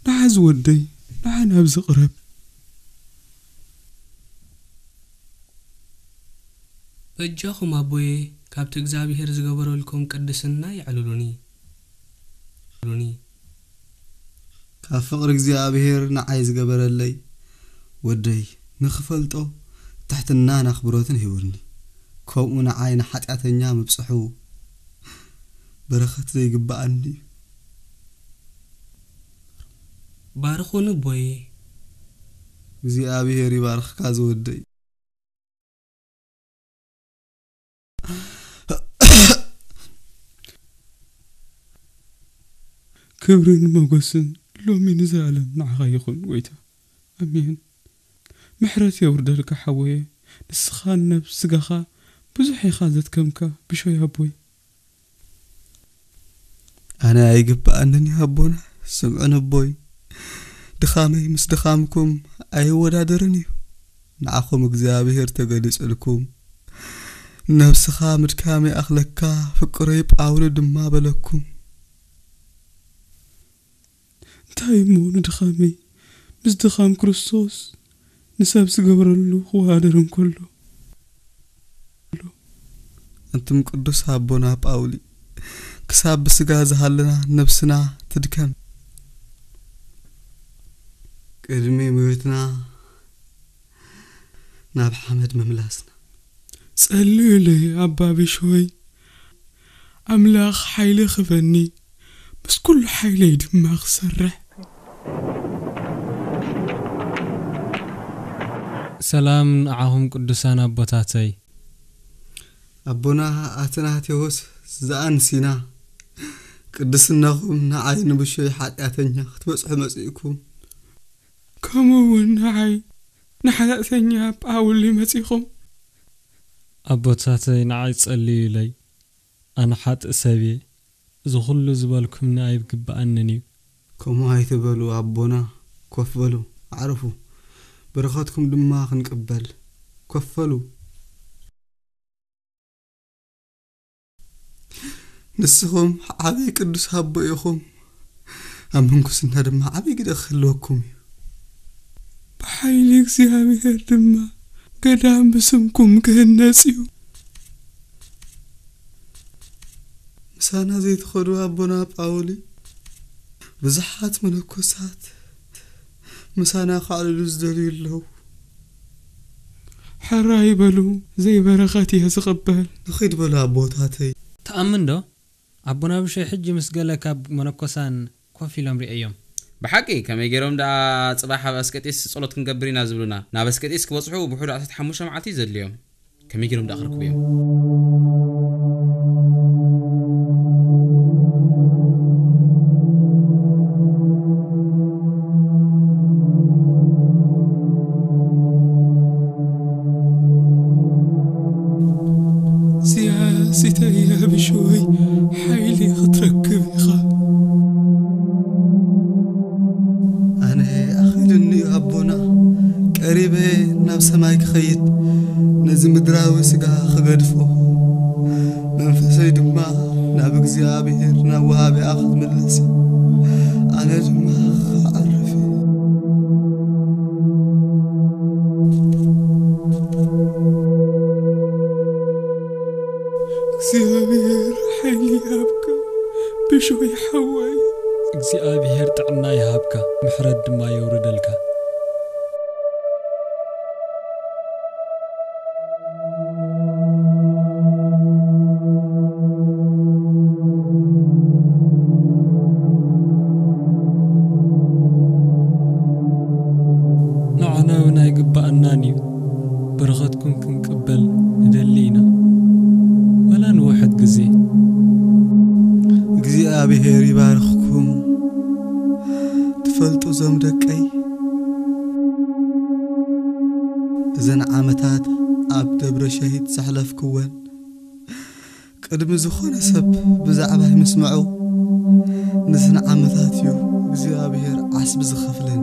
ንዓ ዝወደይ፣ ንዓ ናብዚ ቅረብ። በጃኹም ኣቦየ፣ ካብቲ እግዚኣብሔር ዝገበረልኩም ቅድስና የዕልሉኒ። ካብ ፍቕሪ እግዚኣብሔር ንዓይ ዝገበረለይ ወደይ ንኽፈልጦ ትሕትናን ኣኽብሮትን ሂቡኒ። ከምኡ ንዓይ ንሓጢኣተኛ ምብጽሑ በረኸት ዘይግብኣኒ እዩ። ባርኹኒ ኣቦይ። እግዚኣብሔር ይባርኽካ ዝወደይ። ክብርን ሞገስን ሎሚ ንዘለኣለም ንዓኻ ይኹን ጎይታ። ኣሜን። ምሕረት የውርደልካ ሓወየ። ንስኻ ነብስ ስጋኻ ብዙሕ ኢኻ ዘትከምካ ብሾይ ኣቦይ። ኣነ ኣይግብኣንን እዩ ኣቦና፣ ስምዑን ኣቦይ። ድኻመይ ምስ ድኻምኩም ኣይወዳደርን እዩ። ንዓኹም እግዚኣብሔር ተገሊጹልኩም። ነብስኻ ምድካም ይኣኽለካ፣ ፍቅረይ ጳውሊ ድማ በለኩም። እንታይ እሞ ንድኻመይ ምስ ድኻም ክርስቶስ ንሰብ ዝገብረሉ ክወዳደር እንከሎ። ኣንቱም ቅዱስ ኣቦና ጳውሊ፣ ክሳብ ብስጋ ዝሃለና ነብስና ትድከም። ቅድሚ ሞትና ናብ ሓመድ ምምላስና። ጸልዩለይ ኣባ ቢሾይ፣ ኣምላኽ ሓይሊ ክበኒ፣ ምስ ኩሉ ሓይለይ ድማ ክሰርሕ። ሰላም ንዓኹም ቅዱሳን ኣቦታተይ። ኣቦና ኣትናቴዎስ ዘኣንሲና፣ ቅድስናኹም ንዓይ ንብሾይ ሓጢኣተኛ ክትበጽሑ መጺእኩም። ከምኡ እውን ንዓይ ንሓጢኣተኛ ጳውሊ መጺኹም። ኣቦታተይ ንዓይ ጸልዩለይ፣ ኣነ ሓጥእ ሰብ እየ። እዚ ኹሉ ዝበልኩምኒ ኣይግብኣንን እዩ። ከምኡ ኣይትበሉ ኣቦና፣ ኮፍ በሉ፣ ኣዕርፉ። በረኸትኩም ድማ ክንቅበል። ኮፍ በሉ። ንስኹም ዓብዪ ቅዱስ ኣቦ ኢኹም። ኣብ ምንኩስና ድማ ዓብዪ ግደ ክህልወኩም እዩ። ብሓይሊ እግዚኣብሔር ድማ ገዳም ብስምኩም ክህነጽ እዩ። ምሳና ዘይትኸዱ ኣቦና ጳውሊ፣ ብዙሓት መነኮሳት ምሳና ከዕልሉ ዝደልዩ ኣለዉ። ሕራይ በሉ፣ ዘይበረኸት እየ ዝቕበል። ንኺድ በሉ ኣቦታተይ። ትኣምን ዶ? ኣቦና ብሸይ ሕጂ ምስ ገለ ካብ መነኮሳን ኮፍ ኢሎም ርእዮም። ብሓቂ፣ ከመይ ገይሮም ደኣ ጽባሕ ኣብ ኣስቄጢስ ጸሎት ክንገብር ኢና ዝብሉና? ናብ ኣስቄጢስ ክበጽሑ ብውሑዱ ዓሰርተ ሓሙሽተ መዓልቲ እዩ ዘድልዮም። ከመይ ገይሮም ደኣ ክረክቡ እዮም? እዚኣ ሲተይ ኣብሽወይ ሓይሊ ክትረክብ ኢኻ። ኣነ ኣኺሉኒ ኣቦና፣ ቀሪበ ናብ ሰማይ ክኸይድ፣ ነዚ ምድራዊ ስጋ ክገድፎ፣ መንፈሰይ ድማ ናብ እግዚኣብሔር ናብ ወሃቢኣ ክትምለስ፣ ኣነ ድማ ክዓርፍ። እግዚኣብሔር ሓይሊ ይሃብካ ብሾይ ሓወይ። እግዚኣብሔር ጥዕና ይሃብካ፣ ምሕረት ድማ የውርደልካ። ንዓና እውን ኣይግብኣናን እዩ። በረኸትኩም ክንቅበል ንደሊ ኢና፣ ዋላ ንውሕድ ግዜ። እግዚኣብሔር ይባርኽኩም። ትፈልጡ እዞም ደቀይ፣ እዘን ዓመታት ኣብ ደብረ ሸሂድ ዘሕለፍክወን ቅድሚ ዝኾነ ሰብ ብዛዕባይ ምስምዑ፣ ነዘን ዓመታት እዩ እግዚኣብሔር ዓስቢ ዝኸፍለኒ።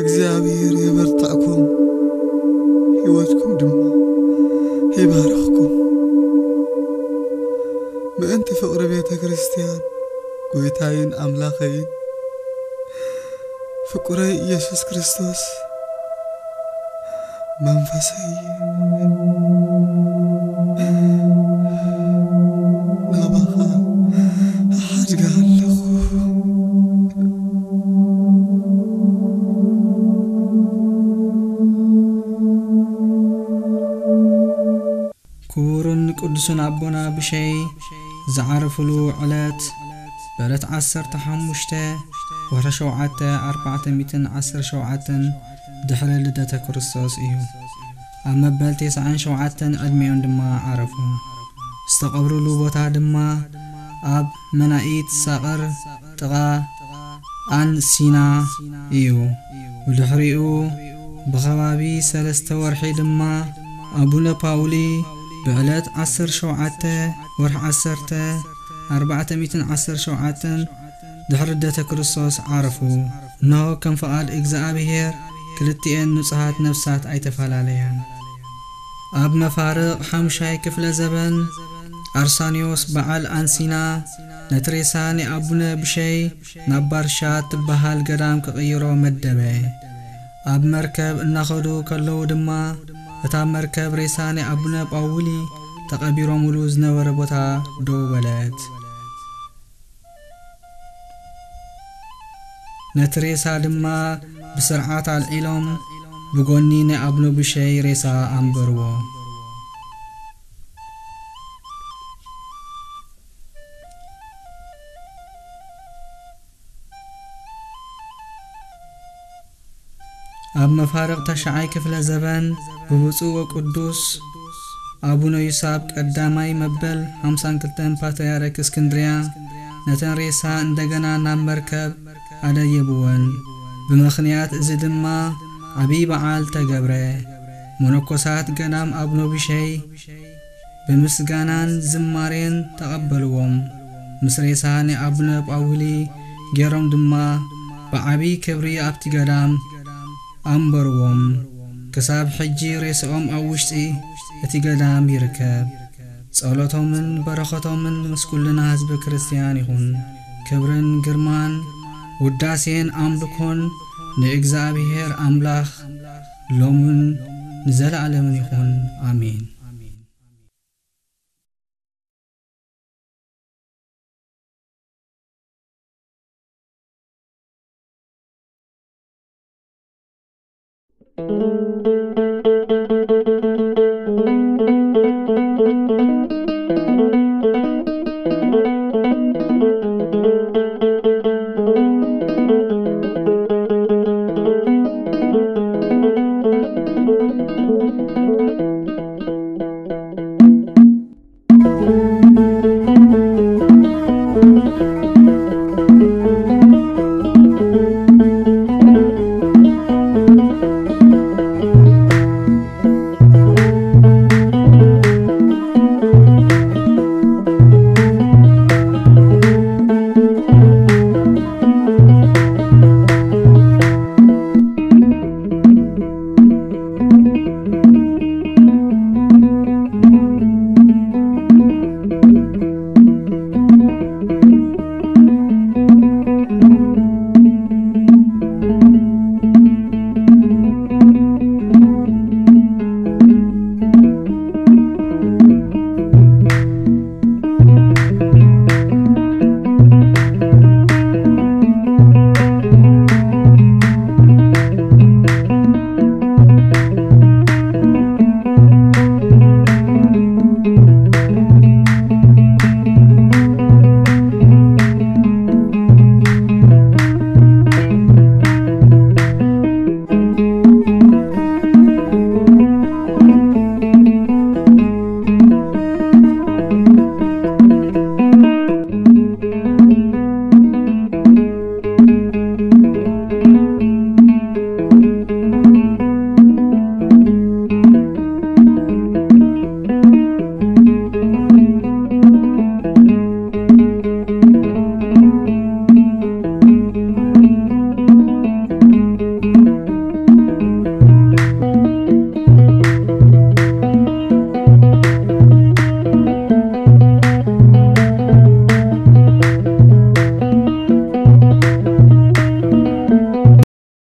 እግዚኣብሔር የበርትዕኩም፣ ህይወትኩም ድማ ይባርኽኩም። ምእንቲ ፍቕሪ ቤተ ክርስቲያን፣ ጎይታይን ኣምላኸይን፣ ፍቁረይ ኢየሱስ ክርስቶስ፣ መንፈሰይ ቅዱስን ኣቦና ብሸይ ዝዓረፍሉ ዕለት ብዕለት ዓሰርተ ሓሙሽተ ወርሒ ሸውዓተ ኣርባዕተ ሚእትን ዓሰርተ ሸውዓተን ድሕሪ ልደተ ክርስቶስ እዩ። ኣብ መበል ተስዓን ሸውዓተን ዕድሜኦም ድማ ዓረፉ። ዝተቐብርሉ ቦታ ድማ ኣብ መናኢት ሳቕር ጥቓ ኣንሲና እዩ። ብድሕሪኡ ብኸባቢ ሰለስተ ወርሒ ድማ ኣቡነ ፓውሊ ብዕለት ዓሰርተ ሸውዓተ ወርሒ ዓሰርተ ኣርባዕተ ሚእትን ዓሰርተ ሸውዓተን ድሕሪ ልደተ ክርስቶስ ዓረፉ። እነሆ ከም ፍቓድ እግዚኣብሔር ክልቲኤን ንጹሃት ነፍሳት ኣይተፈላለያን። ኣብ መፋርቕ ሓምሻይ ክፍለ ዘበን ኣርሳንዮስ በዓል ኣንሲና ነቲ ሬሳ ንኣቡነ ብሸይ ናብ ባርሻ ትበሃል ገዳም ክቕይሮ መደበ። ኣብ መርከብ እናኸዱ ከለዉ ድማ እታ መርከብ ሬሳ ንኣቡነ ጳውሊ ተቐቢሮምሉ ዝነበረ ቦታ ደው በለት። ነቲ ሬሳ ድማ ብስርዓት ኣልዒሎም ብጎኒ ናይ ኣቡነ ብሸይ ሬሳ ኣንበርዎ። ኣብ መፋርቕ ተሽዓይ ክፍለ ዘበን ብብፁዕ ወቅዱስ ኣቡነ ዩሳብ ቀዳማይ መበል ሓምሳን ክልተን ፓትርያርክ እስክንድርያ ነተን ሬሳ እንደገና ናብ መርከብ ኣደየብወን። ብምኽንያት እዚ ድማ ዓብዪ በዓል ተገብረ። መነኮሳት ገዳም ኣቡነ ብሸይ ብምስጋናን ዝማሬን ተቐበልዎም። ምስ ሬሳ ንኣቡነ ጳውሊ ገይሮም ድማ ብዓብዪ ክብሪ ኣብቲ ገዳም ኣንበርዎም። ክሳብ ሕጂ ሬስኦም ኣብ ውሽጢ እቲ ገዳም ይርከብ። ጸሎቶምን በረኸቶምን ምስ ኩልና ህዝበ ክርስትያን ይኹን። ክብርን ግርማን ውዳሴን ኣምልኮን ንእግዚኣብሔር ኣምላኽ ሎምን ንዘለኣለምን ይኹን። ኣሜን።